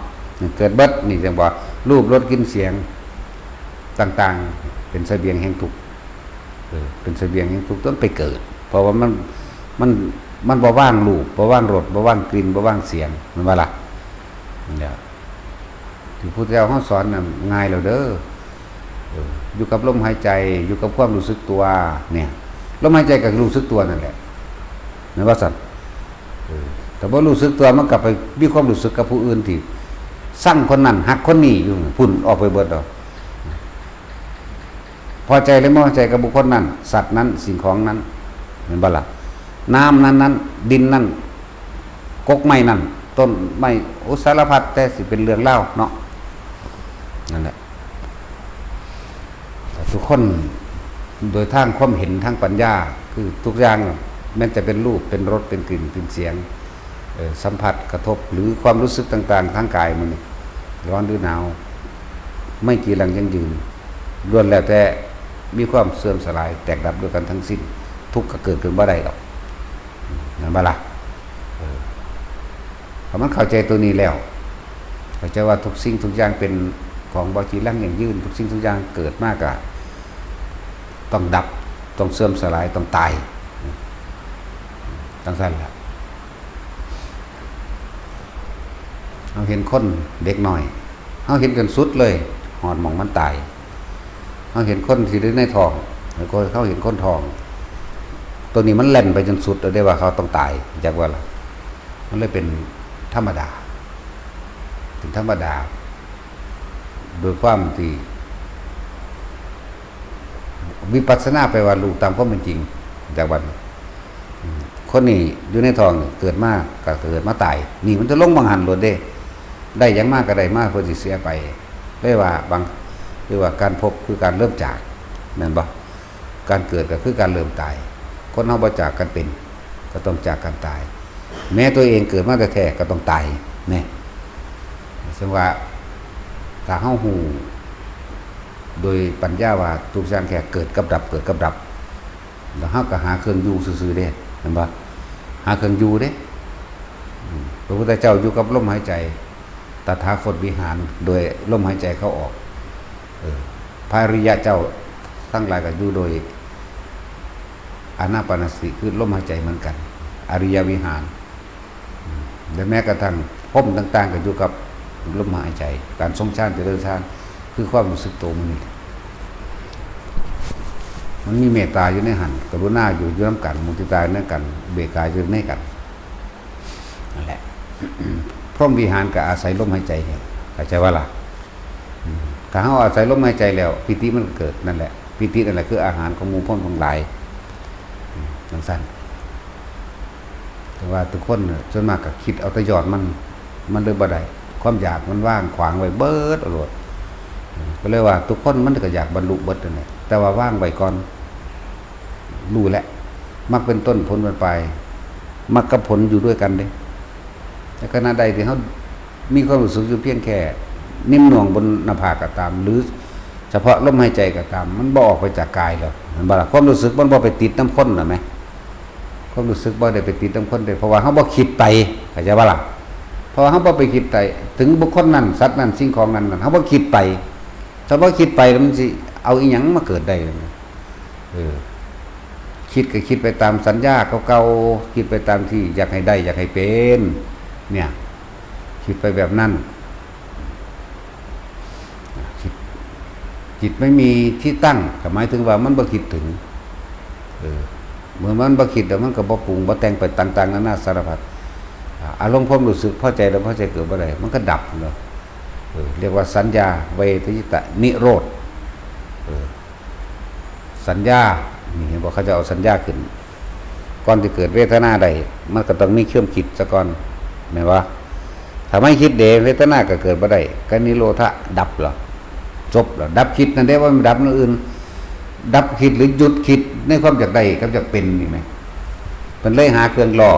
เกิดเบิด นี่จั่งว่า รูป รส กลิ่น เสียง ต่างๆ เป็นเสบียงแห่งทุกข์ เออ เป็นเสบียงแห่งทุกข์ ต้องไปเกิด เพราะว่ามัน มัน มันบ่วางรูป บ่วางรส บ่วางกลิ่น บ่วางเสียง แม่นบ่ล่ะ นั่นแหละ ที่พุทธเจ้าเฮาสอนน่ะง่ายแล้วเด้อ เออ อยู่กับลมหายใจ อยู่กับความรู้สึกตัว เนี่ย ลมหายใจก็รู้สึกตัวนั่นแหละ แม่นบ่ซั่น เออ แต่บ่รู้สึกตัวมันก็ไปมีความรู้สึกกับผู้อื่นที่ซังคนนั้นฮักคนนี้อยู่ พุ้นออกไปเบิดดอก พอใจหรือไม่พอใจกับบุคคลนั้น สัตว์นั้น สิ่งของนั้น แม่นบ่ล่ะ น้ำนั้นนั้น ดินนั้น กกไม้นั้น ต้นไม้ โอ้ สารพัด แต่สิเป็นเรื่องราวเนาะ นั่นแหละ ทุกคนโดยทางความเห็นทางปัญญา คือทุกอย่าง แม้จะเป็นรูป เป็นรส เป็นกลิ่น เป็นเสียง เอ่อ สัมผัสกระทบ หรือความรู้สึกต่างๆ ทางกายมันนี่ ร้อนหรือหนาว ไม่จีรังยั่งยืน ล้วนแล้วแต่มีความเสื่อมสลาย แตกดับด้วยกันทั้งสิ้น ทุกข์ก็เกิดขึ้นบ่ได้ดอก แม่นบ่ล่ะ เออ ถ้ามันเข้าใจตัวนี้แล้ว เข้าใจว่าทุกสิ่งทุกอย่างเป็นของบ่จีรังยั่งยืน ทุกสิ่งทุกอย่างเกิดมาก็ต้องดับ ต้องเสื่อมสลาย ต้องตาย จั่งซั่นล่ะ เฮาเห็นคนเด็กน้อย เฮาเห็นจนสุดเลย ฮอดหม่องมันตาย เฮาเห็นคนที่อยู่ในท้อง แล้วก็เฮาเห็นคนท้อง ตัวนี้มันแล่นไปจนสุดแล้วเด้ว่าเขาต้องตาย จักว่าล่ะ มันเลยเป็นธรรมดา เป็นธรรมดา โดยความที่ วิปัสสนาแปลว่ารู้ตามความเป็นจริง จักว่า อืม คนนี้อยู่ในท้องนี่เกิดมาก็เกิดมาตาย นี่มันจะลงหม่องหั่นโลดเด้ ได้หยังมาก็ได้มาเพื่อสิเสียไป เลยว่าบาง เรียกว่าการพบคือการเริ่มจาก แม่นบ่ การเกิดก็คือการเริ่มตาย คนเฮาบ่จากกันเป็น ก็ต้องจากกันตาย แม้ตัวเองเกิดมาแท้ๆก็ต้องตาย แน่ ซึ่งว่า ถ้าเฮาฮู้โดยปัญญาว่าทุกอย่างแค่เกิดกับดับ เกิดกับดับ แล้วเฮาก็หาเครื่องอยู่ซื่อๆเด้ แม่นบ่ หาเครื่องอยู่เด้ อืม พระพุทธเจ้าอยู่กับลมหายใจ ตถาคตวิหารโดยลมหายใจเข้าออก เออ พระอริยะเจ้าทั้งหลายก็อยู่โดยอานาปานสติ คือลมหายใจเหมือนกัน อริยวิหาร อืม และแม้กระทั่งพรหมต่างๆก็อยู่กับลมหายใจ การทรงฌานเจริญฌาน คือความรู้สึกตัวมันนี่แหละ มันมีเมตตาอยู่ในหั่น กรุณาอยู่ อยู่นำกัน มุทิตาอยู่นำกัน อุเบกขาอยู่ในกัน นั่นแหละ พรหมวิหารก็อาศัยลมหายใจเนี่ย เข้าใจบ่ล่ะ อืม ถ้าเฮาอาศัยลมหายใจแล้ว ปีติมันก็เกิดนั่นแหละ ปีตินั่นแหละคืออาหารของหมู่พรหมทั้งหลาย อืม จั่งซั่น แต่ว่าทุกคนน่ะ ส่วนมากก็คิดเอาแต่ยอดมัน มันเลยบ่ได้ ความอยากมันวางขวางไว้เบิดเอาโลด ก็เลยว่าทุกคนมันก็อยากบรรลุเบิดนั่นแหละ แต่ว่าวางไว้ก่อน รู้แหละ มรรคเป็นต้น ผลเป็นปลาย มรรคกับผลอยู่ด้วยกันเด้ ในขณะใดที่เฮามีความรู้สึกอยู่เพียงแค่นิ่มหน่วงบนหน้าผากก็ตาม หรือเฉพาะลมหายใจก็ตาม มันบ่ออกไปจากกายแล้ว เห็นบ่ล่ะ ความรู้สึกมันบ่ไปติดนำคนน่ะแหม ความรู้สึกบ่ได้ไปติดนำคนเด้ เพราะว่าเฮาบ่คิดไป เข้าใจบ่ล่ะ เพราะว่าเฮาบ่ไปคิดไป ถึงบุคคลนั้น สัตว์นั้น สิ่งของนั้นๆ เฮาบ่คิดไป ถ้าบ่คิดไปแล้วมันสิเอาอีหยังมาเกิดได้ล่ะ เออ คิดก็คิดไปตามสัญญาเก่าๆ คิดไปตามที่อยากให้ได้ อยากให้เป็น เนี่ย คิดไปแบบนั้น คิด จิตไม่มีที่ตั้ง ก็หมายถึงว่ามันบ่คิดถึง เออ เมื่อมันบ่คิดแล้วมันก็บ่ปรุงบ่แต่งไปต่างๆ นานาสารพัด อ่า อารมณ์ความรู้สึกพอใจแล้วพอใจเกิดบ่ได้ มันก็ดับเนาะ เออ เรียกว่าสัญญาเวทยิตนิโรธ เออ สัญญา นี่เห็นบ่ เขาจะเอาสัญญาขึ้น ก่อนที่เกิดเวทนาได้ มันก็ต้องมีเครื่องคิดซะก่อน แม่นบ่ ถ้าไม่คิดเด้ เวทนาก็เกิดบ่ได้ ก็นิโรธะดับแล้ว จบแล้ว ดับคิดนั่นเด้ ว่ามันดับอย่างอื่น ดับคิดหรือหยุดคิดในความอยากได้กับอยากเป็นนี่แหม เพิ่นเลยหาเครื่องล่อ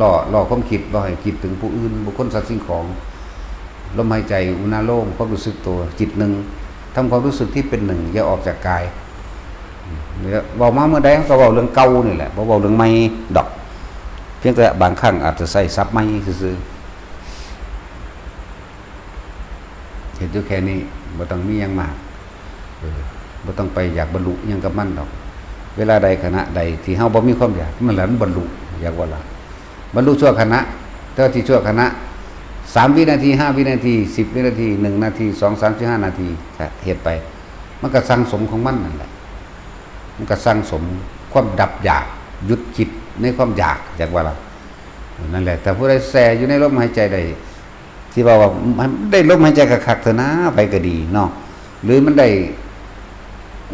ล่อ ล่อความคิด บ่ให้คิดถึงผู้อื่น บุคคล สัตว์ สิ่งของ ลมหายใจ อุณาโลม ความรู้สึกตัว จิตหนึ่ง ทำความรู้สึกที่เป็นหนึ่ง อย่าออกจากกาย เว้ามาเมื่อใดก็เว้าเรื่องเก่านี่แหละ บ่เว้าเรื่องใหม่ดอก เพียงแต่บางครั้งอาจจะใช้ศัพท์ใหม่ซื่อๆ เฮ็ดอยู่แค่นี้ บ่ต้องมีหยังมาก เออ บ่ต้องไปอยากบรรลุหยังกับมันดอก เวลาใดขณะใดที่เฮาบ่มีความอยาก นั่นแหละมันบรรลุ อยากว่าล่ะ บรรลุชั่วขณะ แต่ว่าที่ชั่วขณะ สามวินาที ห้าวินาที สิบวินาที หนึ่งนาที สอง สาม สี่ ห้านาที ก็เฮ็ดไป มันก็สั่งสมของมันนั่นแหละ มันก็สั่งสมความดับอยาก หยุดคิดในความอยาก อยากว่าล่ะ นั่นแหละ ถ้าผู้ใดแช่อยู่ในลมหายใจได้ ที่ว่า ว่าให้ได้ลมหายใจคักๆ เถอะนะ ไปก็ดีเนาะ หรือมันได้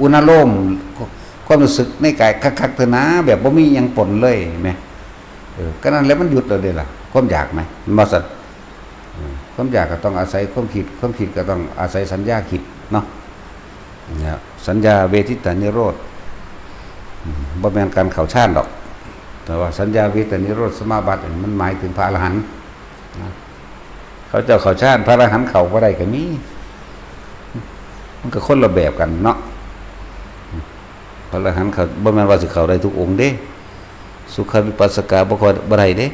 อุณาโลม ความรู้สึกในกายคักๆ เถอะนะ แบบบ่มีหยังปนเลยแหม เออ ก็นั่นแหละมันหยุดแล้วเด้ล่ะ ความอยากไหม มันบ่ซั่น เออ ความอยากก็ต้องอาศัยความคิด ความคิดก็ต้องอาศัยสัญญาคิดเนาะ เนี่ย สัญญาเวทิตานิโรธ อืม บ่แม่นการเข้าฌานดอก แต่ว่าสัญญาเวทิตานิโรธสมาบัตินี่มันหมายถึงพระอรหันต์นะ เขาเจ้าเข้าฌาน พระอรหันต์เข้าบ่ได้ก็มี มันก็คนละแบบกันเนาะ พระอรหันต์เขาบ่แม่นว่าสิเข้าได้ทุกองค์เด้ สุขวิปัสสกาบ่ค่อย บ่ได้เด้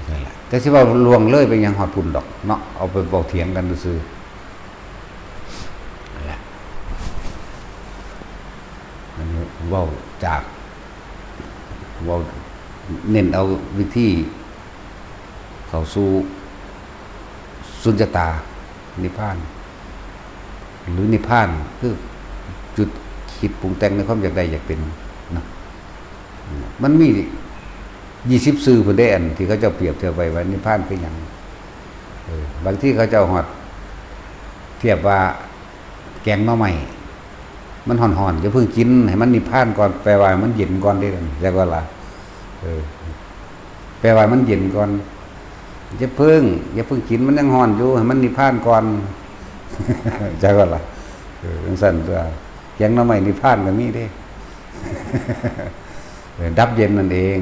นั่นแหละ แต่สิว่าล่วงเลยไปยังฮอดพุ้นดอกเนาะ เอาไปเว้าเถียงกันซื่อๆ นั่นแหละ อันนี้เว้าจาก เว้าเน้นเอาวิธีเข้าสู่สุญญตา นิพพาน หรือนิพพานคือจุดคิดปรุงแต่งในความอยากได้อยากเป็นเนาะ มันมียี่สิบซื่อพุ้นเด้ อันที่เขาเจ้าเปรียบเทียบไว้ว่านิพพานคือหยัง เออ บางทีเขาเจ้าฮอดเทียบว่าแกงหน่อไม้ มันฮ้อนๆ อย่าเพิ่งกิน ให้มันนิพพานก่อน แปลว่าให้มันเย็นก่อนเด้ จักว่าล่ะ เออ แปลว่ามันเย็นก่อน อย่าเพิ่ง อย่าเพิ่งกิน มันยังฮ้อนอยู่ ให้มันนิพพานก่อน จักว่าล่ะ เออ จั่งซั้นตั๊ว แกงหน่อไม้นิพพานก็มีเด้ เออ ดับเย็นนั่นเอง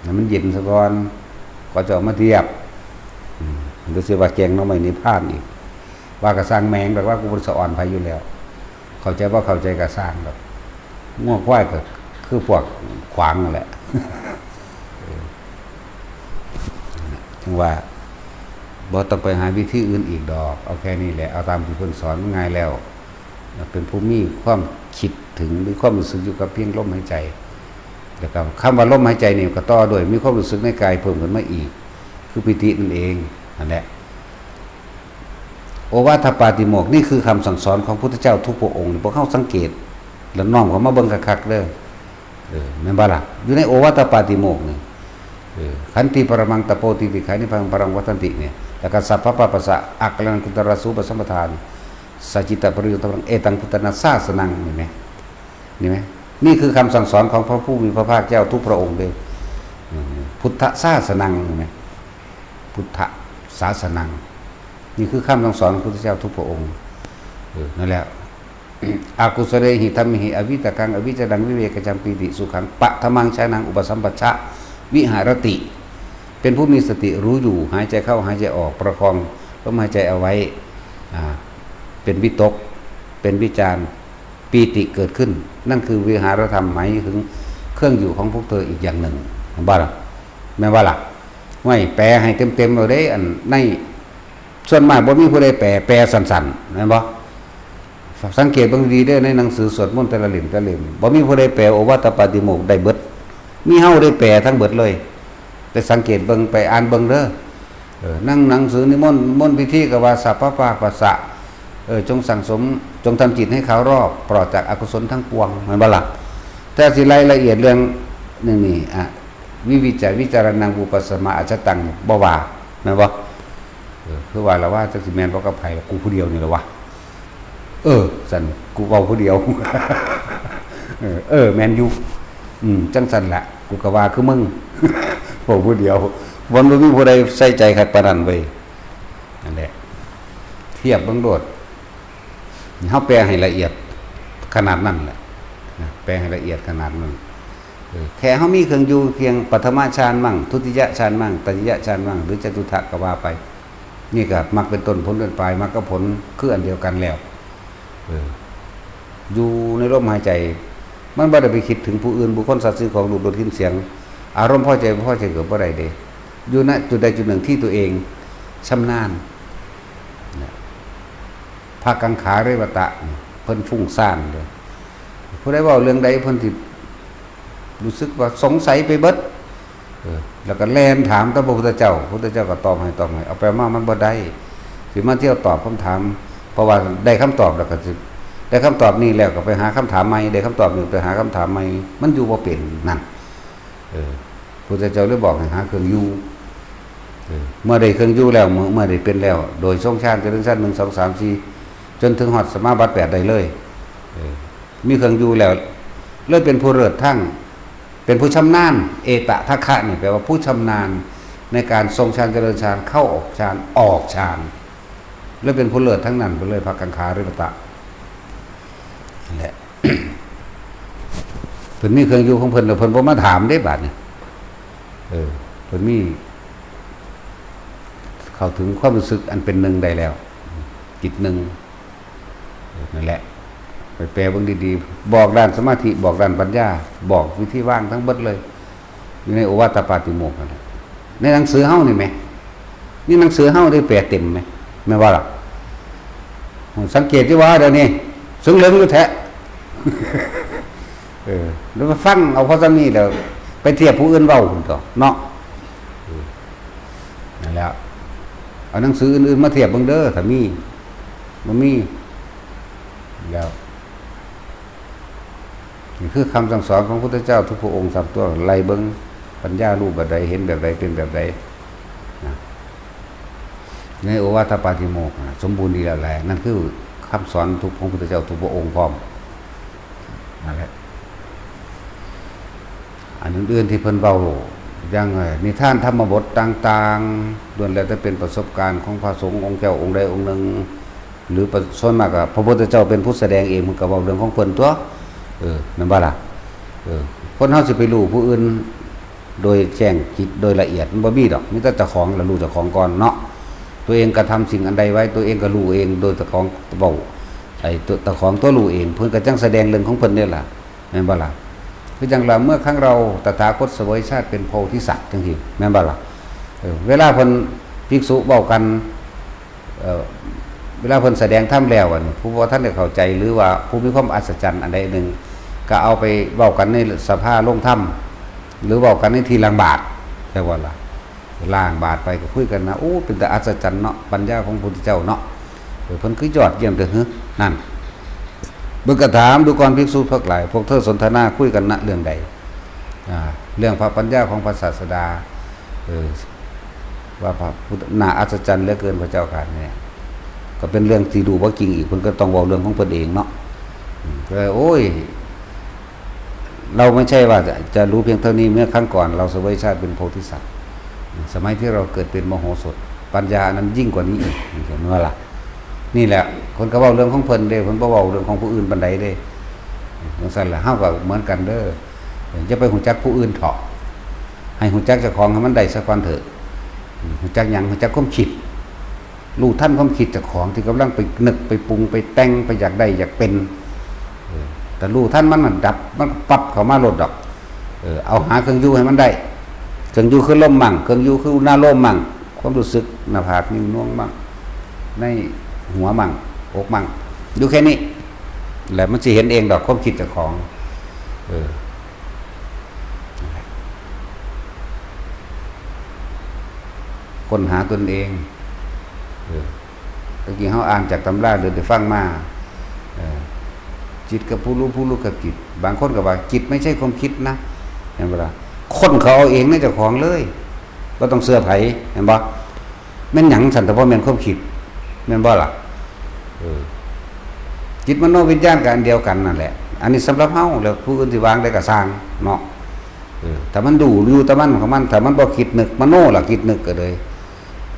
ให้มันเย็นซะก่อน ก็จะเอามาเทียบ อืม ดูสิว่าแกงหน่อไม้นิพพานอีก ว่าก็ซ่างแม่งดอก ว่ากูบ่สะออนไผอยู่แล้ว เข้าใจบ่เข้าใจก็ซ่างดอก งัวควายก็คือพวกขวางนั่นแหละ เออ จั่งว่า บ่ต้องไปหาวิธีอื่นอีกดอก เอาแค่นี้แหละ เอาตามที่เพิ่นสอน มันง่ายแล้ว เป็นผู้มีความคิดถึง มีความรู้สึกอยู่กับเพียงลมหายใจ แล้วก็คำว่าลมหายใจนี่ก็ต่อด้วยมีความรู้สึกในกายเพิ่มขึ้นมาอีก คือปีตินั่นเอง นั่นแหละ โอวาทปาติโมกข์ นี่คือคำสั่งสอนของพุทธเจ้าทุกพระองค์ พวกเฮาสังเกต แล้วน้อมเข้ามาเบิ่งคักๆ เด้อ เออ แม่นบ่ล่ะ อยู่ในโอวาทปาติโมกข์นี่ เออ ขันติปรมังตโปติติขานิพพานังปรังวัฏฏันติเนี่ย แล้วก็สัพพะปะปัสสะอักขะรังคุตตะระสูปสัมปทานี่ สัจจิตะปริยุทธะพลัง เอตังพุทธานาสาสนัง นี่ไหม นี่ไหม นี่คือคำสั่งสอนของพระผู้มีพระภาคเจ้าทุกพระองค์เลย อืม พุทธศาสนัง นี่ไหม พุทธศาสนัง นี่คือคำสั่งสอนของพระพุทธเจ้าทุกพระองค์ เออ นั่นแหละ อกุสเลหิธัมเมหิ อวิตกัง อวิจรัง วิเวกจัง ปีติสุขัง ปะทะมังชานัง อุปสัมปัชชะ วิหารติ เป็นผู้มีสติรู้อยู่ หายใจเข้าหายใจออก ประคองลมหายใจเอาไว้ อ่า เป็นวิตก เป็นวิจาร ปีติเกิดขึ้น นั่นคือวิหารธรรม หมายถึงเครื่องอยู่ของพวกเธออีกอย่างหนึ่ง แม่นบ่ล่ะ แม่นบ่ล่ะ ห้วย แปลให้เต็มๆเลยเด้ อันใน ส่วนมากบ่มีผู้ใดแปล แปลสั้นๆ แม่นบ่ สังเกตเบิ่งดีเด้อ ในหนังสือสวดมนต์แต่ละเล่มแต่ละเล่ม บ่มีผู้ใดแปลโอวาทปาติโมกข์ได้เบิด มีเฮาได้แปลทั้งเบิดเลย ไปสังเกตเบิ่ง ไปอ่านเบิ่งเด้อ เออ นั่งหนังสือนิมนต์ มนต์พิธีก็ว่า สัพพะปาปัสสะ เออ จงสั่งสม จงทำจิตให้เคารอบ ปลอดจากอกุศลทั้งปวง แม่นบ่ล่ะ แต่สิรายละเอียดเรื่องนี่นี่ อ่ะ วิวิจจะวิจารณัง อุปสมาอาจตัง บ่ว่า แม่นบ่ เออ คือว่าละว่า จักสิแม่นบ่กับไผ กูผู้เดียวนี่ละวะ เออ ซั่น กูเว้าผู้เดียว เออ เออ แม่นอยู่ อืม จังซั่นละ กูก็ว่าคือมึง เว้าผู้เดียว มันบ่มีผู้ใดใส่ใจคักปานนั้นเว้ย นั่นแหละ เทียบเบิ่งโลด เฮาแปลให้ละเอียดขนาดนั้นแหละ นะ แปลให้ละเอียดขนาดนั้น เออ แค่เฮามีเครื่องอยู่เพียงปฐมฌานมั่ง ทุติยฌานมั่ง ตติยฌานมั่ง หรือจตุตถะก็ว่าไป นี่ก็มรรคเป็นต้น ผลเป็นปลาย มรรคกับผลคืออันเดียวกันแล้ว เออ อยู่ในลมหายใจ มันบ่ได้ไปคิดถึงผู้อื่น บุคคล สัตว์ สิ่งของ รูป รส กลิ่น เสียง อารมณ์พอใจบ่พอใจก็บ่ได้เด้ อยู่ณจุดใดจุดหนึ่งที่ตัวเองชำนาญ นะ พระกังขาเรวตะนี่ เพิ่นฟุ้งซ่านเลย ผู้ใดเว้าเรื่องใดเพิ่นสิรู้สึกว่าสงสัยไปเบิด เออ แล้วก็แล่นถามต่อพระพุทธเจ้า พระพุทธเจ้าก็ตอบให้ ตอบให้ เอาไปมามันบ่ได้ สิมาเที่ยวตอบคำถาม เพราะว่าได้คำตอบแล้วก็สิ ได้คำตอบนี้แล้วก็ไปหาคำถามใหม่ ได้คำตอบนี้ไปหาคำถามใหม่ มันอยู่บ่เป็นนั่น เออ พระพุทธเจ้าเลยบอกให้หาเครื่องอยู่ เออ เมื่อได้เครื่องอยู่แล้ว เมื่อ เมื่อได้เป็นแล้ว โดยทรงฌาน เจริญฌาน หนึ่ง สอง สาม สี่ จนถึงฮอดสมาบัติแปดได้เลย เออ มีเครื่องอยู่แล้ว เลยเป็นผู้เลิศทั้ง เป็นผู้ชำนาญ เอตะทัคคะนี่แปลว่าผู้ชำนาญในการทรงฌาน เจริญฌาน เข้าออกฌาน ออกฌาน เลยเป็นผู้เลิศทั้งนั้นไปเลย พระกังขาเรวตะ นั่นแหละ เพิ่นมีเครื่องอยู่ของเพิ่น แล้วเพิ่นบ่มาถามเด้ บาดนี้ เออ เพิ่นมี เข้าถึงความรู้สึกอันเป็นหนึ่งได้แล้ว จิตหนึ่ง เออ นั่นแหละ ไปแปลเบิ่งดีๆ บอกด้านสมาธิ บอกด้านปัญญา บอกวิธีวางทั้งเบิดเลย อยู่ในโอวาทปาติโมกข์นั่นแหละ ในหนังสือเฮานี่แหม นี่หนังสือเฮาได้แปลเต็มแหม แม่นบ่ล่ะ สังเกตอยู่ว่าเดี๋ยวนี้ เซิงเหลิงอยู่แท้ เออ แล้วมาฟังเอาพอส่ำนี้แล้ว ไปเทียบผู้อื่นเว้าพุ้นตั๊วเนาะ เออ นั่นแหละ เอาหนังสืออื่นๆมาเทียบเบิ่งเด้อ ถ้ามี บ่มี แล้ว นี่คือคำสั่งสอนของพระพุทธเจ้าทุกพระองค์ สามตัว ไล่เบิ่ง ปัญญารู้แบบใด เห็นแบบใด เป็นแบบใด นะ ในโอวาทปาติโมกข์นะ สมบูรณ์ดีแล้วแหละ นั่นคือคำสอนทุก ของพระพุทธเจ้าทุกพระองค์พร้อม นั่นแหละ อันอื่นๆที่เพิ่นเว้า อย่าง เอ่อ นิทานธรรมบทต่างๆ ล้วนแล้วแต่เป็นประสบการณ์ของพระสงฆ์องค์เจ้าองค์ใดองค์หนึ่ง หรือประ ส่วนมากอะพระพุทธเจ้าเป็นผู้แสดงเอง เพิ่นก็เว้าเรื่องของเพิ่นตั๊ว เออ แม่นบ่ล่ะ เออ คนเฮาสิไปรู้ผู้อื่น โดยแจ้งจิตโดยละเอียดมันบ่มีดอก มีแต่เจ้าของละรู้เจ้าของก่อนเนาะ ตัวเองกระทำสิ่งอันใดไว้ ตัวเองก็รู้เอง โดยเจ้าของเว้า ไอ้ตัวเจ้าของตั๊วรู้เอง เพิ่นก็จั่งแสดงเรื่องของเพิ่นนี่ล่ะ แม่นบ่ล่ะ คือจั่งว่าเมื่อครั้งเราตถาคตเสวยชาติเป็นโพธิสัตว์จั่งซี้ แม่นบ่ล่ะ เออ เวลาเพิ่นภิกษุเว้ากัน เอ่อ เวลาเพิ่นแสดงธรรมแล้ว อันผู้บ่ทันได้เข้าใจ หรือว่าผู้มีความอัศจรรย์อันใดหนึ่ง ก็เอาไปเว้ากันในสภาลงธรรม หรือเว้ากันในที่ล้างบาตร จั่งว่าล่ะ ล้างบาตรไปก็คุยกันนะ โอ้ เป็นตาอัศจรรย์เนาะ ปัญญาของพระพุทธเจ้าเนาะ เออ เพิ่นคือยอดเยี่ยมเด้อ นั่น เพิ่นก็ถามดูก่อนภิกษุทั้งหลาย พวกเธอสนทนาคุยกันนะเรื่องใด อ่า เรื่องพระปัญญาของพระศาสดา เออ ว่าพระพุทธ น่าอัศจรรย์เหลือเกินพระเจ้าข้าเนี่ย ก็เป็นเรื่องที่รู้บ่จริงอีก เพิ่นก็ต้องเว้าเรื่องของเพิ่นเองเนาะ อืม ก็เลย โอ้ย เราไม่ใช่ว่าจะ จะรู้เพียงเท่านี้ เมื่อครั้งก่อนเราเสวยชาติเป็นโพธิสัตว์ สมัยที่เราเกิดเป็นมโหสถ ปัญญาอันนั้นยิ่งกว่านี้อีก เห็นบ่ล่ะ นี่แหละ คนก็เว้าเรื่องของเพิ่นเด้ เพิ่นบ่เว้าเรื่องของผู้อื่นปานใดเด้ จั่งซั่นแหละ เฮาก็เหมือนกันเด้อ อย่าไปฮู้จักผู้อื่นเถาะ ให้ฮู้จักเจ้าของให้มันได้ซะก่อนเถอะ ฮู้จักหยัง ฮู้จักความคิด รู้ทันความคิดเจ้าของที่กำลังไปนึกไปปรุงไปแต่งไปอยากได้อยากเป็น เออ แต่รู้ทันมันน่ะดับ มันก็ปั๊บเข้ามาโลดดอก เออ เอาหาเครื่องอยู่ให้มันได้ เครื่องอยู่คือลมมั่ง เครื่องอยู่คืออุณาโลมมั่ง ความรู้สึกหน้าผากนิ่มนวลมั่ง ในหัวมั่ง อกมั่ง อยู่แค่นี้ แหละมันสิเห็นเองดอกความคิดเจ้าของ เออ ค้นหาตนเอง เออ ตะกี้เฮาอ่านจากตำราหรือได้ฟังมา เออ จิตกับผู้รู้ ผู้รู้กับจิต บางคนก็ว่าจิตไม่ใช่ความคิดนะ เห็นบ่ล่ะ ค้นเขาเอาเองในเจ้าของเลย บ่ต้องเชื่อไผ เห็นบ่ แม่นหยังซั่น แต่บ่แม่นความคิด แม่นบ่ล่ะ เออ จิตมโนวิญญาณก็อันเดียวกันนั่นแหละ อันนี้สำหรับเฮา แล้วผู้อื่นสิวางได้ก็ซ่างเนาะ เออ ถ้ามันดูอยู่แต่มันของมัน ถ้ามันบ่คิดนึก มโนล่ะคิดนึกก็เลย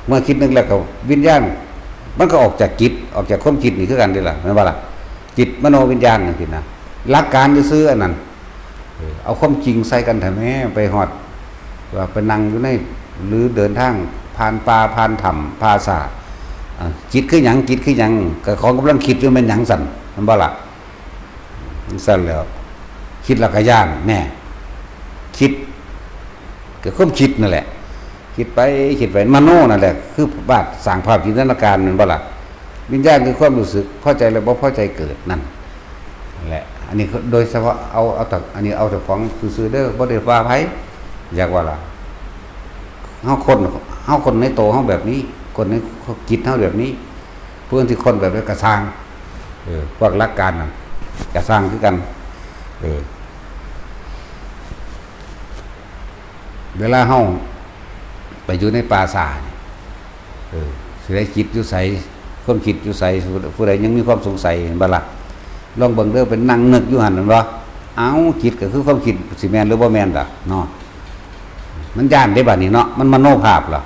เมื่อคิดนึกแล้วก็วิญญาณ มันก็ออกจากจิต ออกจากความคิดนี่คือกันเด้ล่ะ แม่นบ่ล่ะ จิตมโนวิญญาณจั่งซี้นะ หลักการซื่อๆอันนั้น เออ เอาความจริงใส่กันแท้แม่ ไปฮอด ว่าไปนั่งอยู่ใน หรือเดินทางผ่านป่าผ่านถ้ำป่าช้า อ่า จิตคือหยัง จิตคือหยัง ก็ของกำลังคิดอยู่แม่นหยังซั่น แม่นบ่ล่ะ จั่งซั่นแหล้ว คิดแล้วก็ย้าน แน่ คิด ก็ความคิดนั่นแหละ คิดไปคิดไป มโนนั่นแหละ คือวาดสร้างภาพจินตนาการ แม่นบ่ล่ะ วิญญาณคือความรู้สึก พอใจและบ่พอใจเกิดนั่นแหละ อันนี้โดยเฉพาะเอา เอาแต่ อันนี้เอาเจ้าของซื่อๆเด้อ บ่ได้ว่าไผ อยากว่าล่ะ เฮาค้น เฮาค้นในโตเฮาแบบนี้ ค้นในจิตเฮาแบบนี้ ผู้อื่นสิค้นแบบใดก็ซ่าง เออ พวกหลักการนั่นก็ซ่างคือกัน เออ เวลาเฮาไปอยู่ในป่าช้านี่ เออ สิได้จิตอยู่ไส ความคิดอยู่ไส ผู้ ผู้ใดยังมีความสงสัย เห็นบ่ล่ะ ลองเบิ่งเด้อ ไปนั่งนึกอยู่หั่น แม่นบ่ เอ้า จิตก็คือความคิด สิแม่นหรือบ่แม่นล่ะเนาะ มันย้านเด้บัดนี้เนาะ มันมโนภาพล่ะ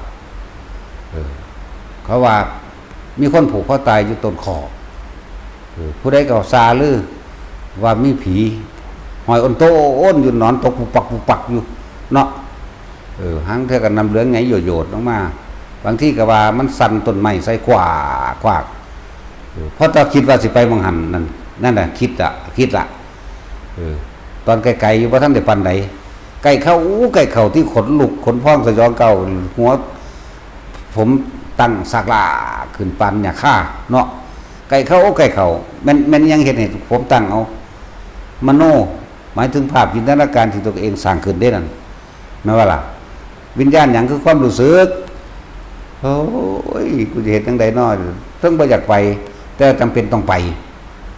เออ เขาว่ามีคนผูกคอตายอยู่ต้นขอ เออ ผู้ใดก็ซาลือว่ามีผีห้อยโอนโตโอนอยู่ นอนตกปุกปักปุกปักอยู่เนาะ เออ หางเทื่อก็น้ำเหลืองไหลโยดๆลงมา บางทีก็ว่ามันสั่นต้นไม้ใส่ขวากขวาก เออ พอตาคิดว่าสิไปหม่องหั่นนั่น นั่นน่ะคิดละ คิดละ เออ ตอนไกลๆอยู่บ่ทันได้ปานใด ใกล้เข้า อู้ ใกล้เข้าที่ขนลุกขนพองสยองเกล้า หัวผมตั้งซากลากขึ้นปานหญ้าคาเนาะ ใกล้เข้า ใกล้เข้า แม่น แม่นหยังเฮ็ดให้ผมตั้งเอา มโน หมายถึงภาพจินตนาการที่ตัวเองสร้างขึ้นเด้นั่น แม่นบ่ล่ะ วิญญาณหยังคือความรู้สึก โอ้ย กูจะเฮ็ดจั่งใดน้อ เทิงบ่อยากไป แต่จำเป็นต้องไป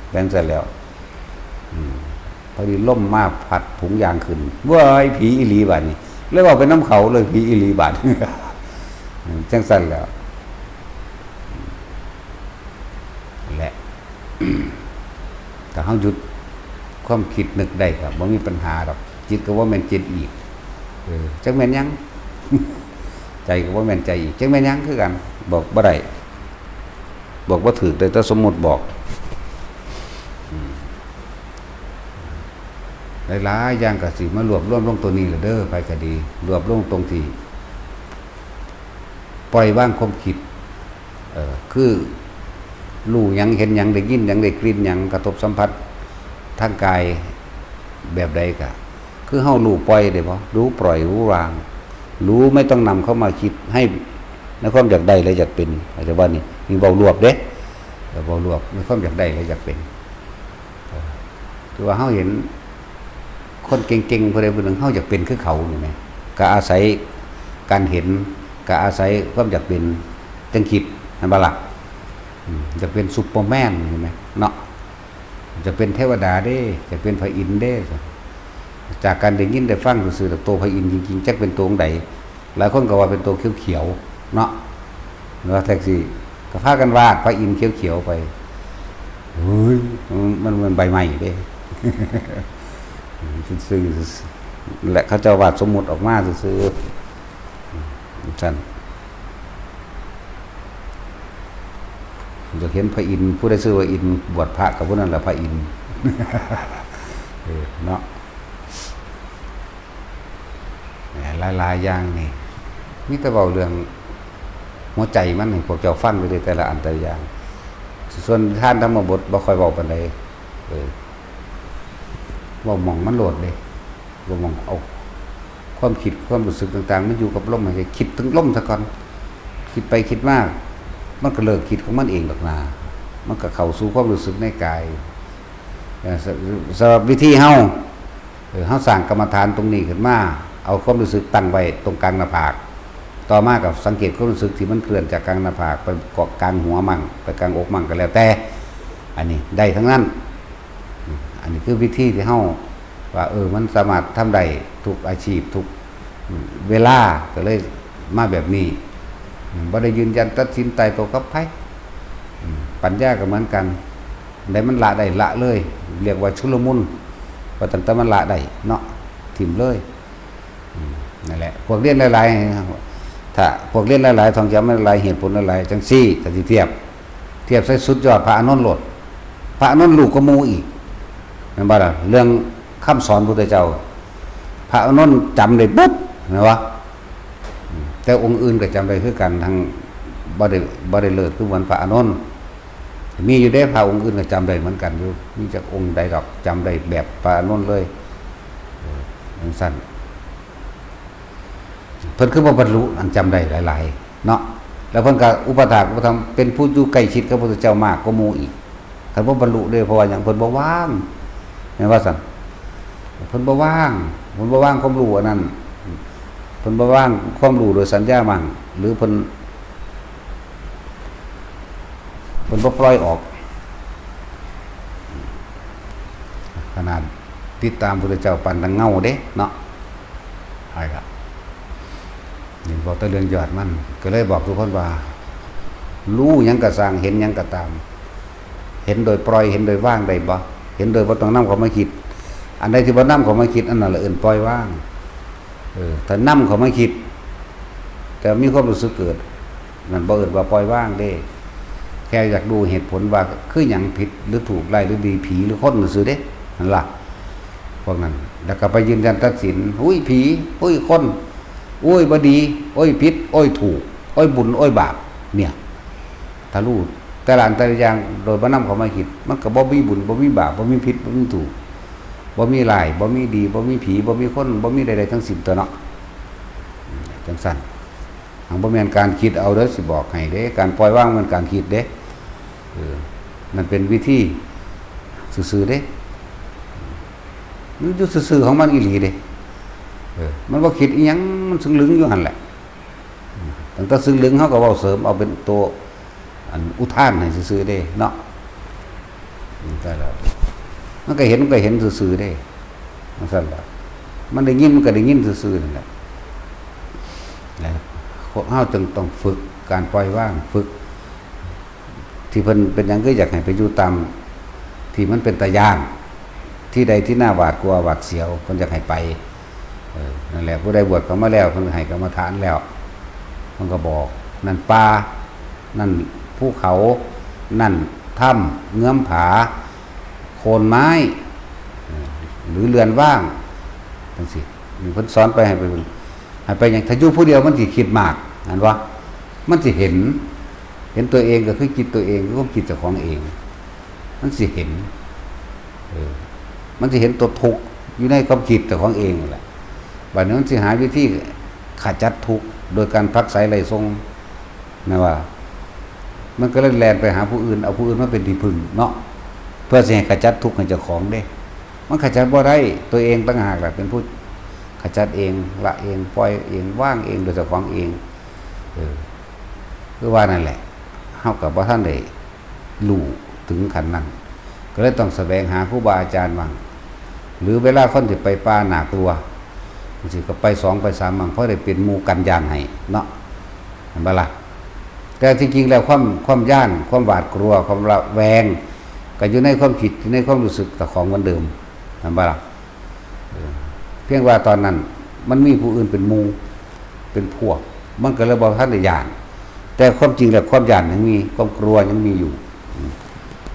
เป็นเสร็จแล้ว อืม พอดีลมมาพัดผงยางขึ้น เว้ย ผีอีหลีบาดนี้ เลยเว้าไปนำเขาเลย ผีอีหลีบาด อืม จั่งซั่นแหล้ว และ ถ้าเฮาหยุดความคิดนึกได้ก็บ่มีปัญหาดอก จิตก็บ่แม่นจิตอีก เออ จักแม่นหยัง ใจก็บ่แม่นใจอีก จักแม่นหยังคือกัน บอกบ่ได้ บอกบ่ถูก ได้แต่สมมุติบอก อืม หลายๆอย่างก็สิมารวบรวมลงตัวนี้แหละเด้อ ไผก็ดี รวบรวมตรงที่ ปล่อยวางความคิด เอ่อ คือ รู้หยัง เห็นหยัง ได้ยินหยัง ได้กลิ่นหยัง กระทบสัมผัสทางกายแบบใดก็ คือเฮารู้ปล่อยได้บ่ รู้ปล่อย รู้วาง รู้ไม่ต้องนำเข้ามาคิด ให้ในความอยากได้และอยากเป็น อาจจะว่านี่ นี่เว้ารวบเด้ เออ เว้ารวบ ในความอยากได้และอยากเป็น เออ คือว่าเฮาเห็นคนเก่งๆผู้ใดผู้หนึ่ง เฮาอยากเป็นคือเขานี่แหม ก็อาศัยการเห็น ก็อาศัยความอยากเป็น จั่งคิด แม่นบ่ล่ะ อืม อยากเป็นซูเปอร์แมน เห็นไหม เนาะ อยากเป็นเทวดาเด้ อยากเป็นพระอินทร์เด้ จากการได้ยินได้ฟังซื่อๆ ตัวพระอินทร์จริงๆ จักเป็นตัวใด หลายคนก็ว่าเป็นตัวเขียวๆ เนาะ หรือว่าแท็กซี่ ก็พากันวาดพระอินทร์เขียวๆ ไป เฮ้ย มัน มันใบไม้เด้ ซื่อๆ และเขาเจ้าวาดสมมุติออกมาซื่อ ซั่น อยากเห็นพระอินทร์ ผู้ใดชื่อว่าอินทร์ บวชพระกับผู้นั้นแหละพระอินทร์ เออ เนาะ หลายๆ อย่างนี่ มีแต่เว้าเรื่องหัวใจมันให้พวกเจ้าฟังไปเลย แต่ละอันแต่ละอย่าง ส่วนทานธรรมบทบ่ค่อยเว้าปานใด เออ เว้าหม่องมันโลดเด้ เว้าหม่องเอาความคิดความรู้สึกต่างๆ มันอยู่กับลมหายใจ คิดถึงลมซะก่อน คิดไปคิดมา มันก็เลิกคิดของมันเองดอกนา มันก็เข้าสู่ความรู้สึกในกาย เอ่อ ส-, สำหรับวิธีเฮา เออ เฮาสร้างกรรมฐานตรงนี้ขึ้นมา เอาความรู้สึกตั้งไว้ตรงกลางหน้าผาก ต่อมาก็สังเกตความรู้สึกที่มันเคลื่อนจากกลางหน้าผากไปเกาะกลางหัวมั่ง ไปกลางอกมั่งก็แล้วแต่ อันนี้ได้ทั้งนั้น อันนี้คือวิธีที่เฮาว่า เออ มันสามารถทำได้ทุกอาชีพ ทุกเวลา ก็เลยมาแบบนี้ อืม บ่ได้ยืนยันตัดสินตายตัวกับไผ อืม ปัญญาก็เหมือนกัน ได้มันละได้ละเลย เรียกว่าชุลมุน ว่าตั้งแต่มันละได้เนาะ ถิ่มเลย อืม นั่นแหละ พวกเรียนหลายๆ ถ้าพวกเรียนหลายๆ ท่องจำหลายๆ เหตุผลหลายๆ จังซี่ ถ้าสิเทียบ เทียบใส่สุดยอดพระอานนท์โลด พระอานนท์รู้กว่าหมู่อีก แม่นบ่ล่ะ เรื่องคำสอนพุทธเจ้า พระอานนท์จำได้เบิด แม่นบ่ อืม แต่องค์อื่นก็จำได้คือกัน ทั้งบ่ได้ บ่ได้เลิศคือเหมือนพระอานนท์ มีอยู่เด้ พระองค์อื่นก็จำได้เหมือนกันอยู่ มีจักองค์ใดดอกจำได้แบบพระอานนท์เลย เออ จังซั่น เพิ่นคือบ่บรรลุ อันจำได้หลายๆ เนาะ แล้วเพิ่นก็อุปถากอุปถัมภ์ เป็นผู้อยู่ใกล้ชิดกับพระพุทธเจ้ามากกว่าหมู่อีก คันบ่บรรลุเด้ เพราะว่าหยัง เพิ่นบ่ว่าง แม่นว่าซั่น เพิ่นบ่ว่าง เพิ่นบ่ว่างความรู้อันนั้น เพิ่นบ่ว่างความรู้โดยสัญญามั่ง หรือเพิ่น เพิ่นบ่ปล่อยออก ขนาดติดตามพุทธเจ้าปานดังเงาเด้เนาะ ไอ้ละ นี่บอกแต่เรื่องยอดมัน ก็เลยบอกทุกคนว่า รู้หยังก็ซ่าง เห็นหยังก็ตาม เห็นโดยปล่อย เห็นโดยว่างได้บ่ เห็นโดยบ่ต้องนำเข้ามาคิด อันใดที่บ่นำเข้ามาคิด อันนั้นละเอิ้นปล่อยวาง เออ ถ้านำเข้ามาคิด แต่มีความรู้สึกเกิด นั่นบ่เอิ้นว่าปล่อยวางเด้ แค่อยากรู้เหตุผลว่าคือหยังผิดหรือถูก ร้ายหรือดี ผีหรือคนซื่อๆเด้ นั่นล่ะ พวกนั้น แล้วก็ไปยืนยันตัดสิน อุ้ยผี อุ้ยคน อุ้ยบ่ดี อุ้ยผิด อุ้ยถูก อุ้ยบุญ อุ้ยบาป เนี่ย ถ้ารู้แต่ละอันแต่ละอย่างโดยบ่นำเข้ามาคิด มันก็บ่มีบุญ บ่มีบาป บ่มีผิด บ่มีถูก บ่มีร้าย บ่มีดี บ่มีผี บ่มีคน บ่มีใดๆทั้งสิ้นตัวเนาะ อืม จังซั่น หังบ่แม่นการคิดเอาเด้อ สิบอกให้เด้ การปล่อยวางมันการคิดเด้ เออ มันเป็นวิธีซื่อๆเด้ มันอยู่ซื่อๆของมันอีหลีเด้ เออ มันบ่คิดอีหยัง มันซึ่งลึงอยู่หั่นแหละ ตั้งแต่ซึ่งลึงเฮาก็เว้าเสริมเอาเป็นตัว อันอุทานให้ซื่อๆเด้เนาะ อืม แต่แล้ว มันก็เห็น มันก็เห็นซื่อๆเด้ จังซั่นล่ะ มันได้ยิน มันก็ได้ยินซื่อๆนั่นแหละ นะ พวกเฮาจึงต้องฝึกการปล่อยวาง ฝึก ที่เพิ่นเป็นหยังคืออยากให้ไปอยู่ตามที่มันเป็นตาย้าน ที่ใดที่น่าหวาดกลัวหวาดเสียว เพิ่นอยากให้ไป เออ นั่นแหละ ผู้ใดบวชเข้ามาแล้ว เพิ่นให้กรรมฐานแล้ว เพิ่นก็บอก นั่นป่า นั่นภูเขา นั่นถ้ำ เงื้อมผา โคนไม้ เออ หรือเรือนว่าง จังซี้ นี่เพิ่นสอนไปให้ไป ให้ไปหยัง ถ้าอยู่ผู้เดียวมันสิคิดมาก หันบ่ มันสิเห็น เห็นตัวเองก็คือจิตตัวเอง คือความคิดเจ้าของเอง มันสิเห็น เออ มันสิเห็นตัวทุกข์อยู่ในความคิดเจ้าของเองนั่นแหละ บัดนี้มันสิหาวิธีขจัดทุกข์โดยการผลักไสไล่ส่ง นะว่า มันก็เลยแล่นไปหาผู้อื่น เอาผู้อื่นมาเป็นที่พึ่งเนาะ เพื่อสิให้ขจัดทุกข์ให้เจ้าของเด้ มันขจัดบ่ได้ ตัวเองต่างหากแหละเป็นผู้ขจัดเอง ละเอง ปล่อยเอง วางเอง โดยเจ้าของเอง เออ คือว่านั่นแหละ เฮาก็บ่ทันได้รู้ถึงขั้นนั้น ก็เลยต้องแสวงหาครูบาอาจารย์บ้าง หรือเวลาคนสิไปป่าน่ากลัว จังซี้ก็ไปสองไปสามบ้าง เพราะได้เป็นหมู่กันย้านให้เนาะ เห็นบ่ล่ะ แต่ที่จริงแล้วความ ความย้าน ความหวาดกลัว ความระแวง ก็อยู่ในความคิด อยู่ในความรู้สึกเจ้าของเหมือนเดิม เห็นบ่ล่ะ เออ เพียงว่าตอนนั้นมันมีผู้อื่นเป็นหมู่ เป็นพวก มันก็เลยบ่ทันได้ย้าน แต่ความจริงแล้วความย้านยังมี ความกลัวยังมีอยู่ อืม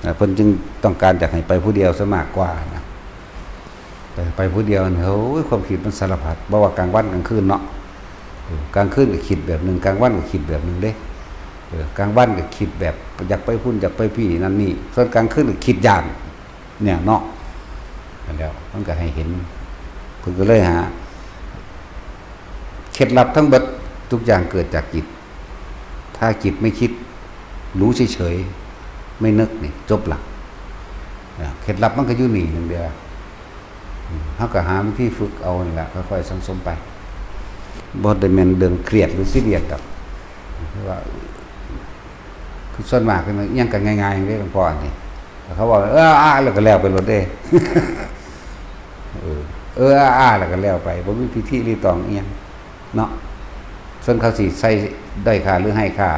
นะ เพิ่นจึงต้องการอยากให้ไปผู้เดียวซะมากกว่านะ ไป ไปผู้เดียวนี่ โอ้ย ความคิดมันสารพัด บ่ว่ากลางวันกลางคืนเนาะ เออ กลางคืนก็คิดแบบหนึ่ง กลางวันก็คิดแบบหนึ่งเด้ เออ กลางวันก็คิดแบบอยากไปพุ้น อยากไปพี้นั่นนี่ ส่วนกลางคืนก็คิดย้าน เนี่ยเนาะ นั่นแหล้ว มันก็ให้เห็น เพิ่นก็เลยหา เคล็ดลับทั้งเบิด ทุกอย่างเกิดจากจิต ถ้าจิตไม่คิด รู้เฉยๆ ไม่นึกนี่ จบละ นะ เคล็ดลับมันก็อยู่นี่นั่นเดียว อืม เฮาก็หาวิธีฝึกเอานั่นแหละ ค่อยๆ สั่งสมไป บ่ได้แม่นเรื่องเครียดหรือซีเรียสดอก คือว่า คือส่วนมากนี่มันอิหยังก็ง่ายๆ เด้ หลวงพ่อ นี่ เขาบอก เออ อ่า แล้วก็แล้วไปโลดเด้ เออ เออ อ่า อ่า แล้วก็แล้วไป บ่มีพิธีรีตองอิหยังเนาะ ส่วนเขาสิใส่ด้อยค่าหรือให้ค่า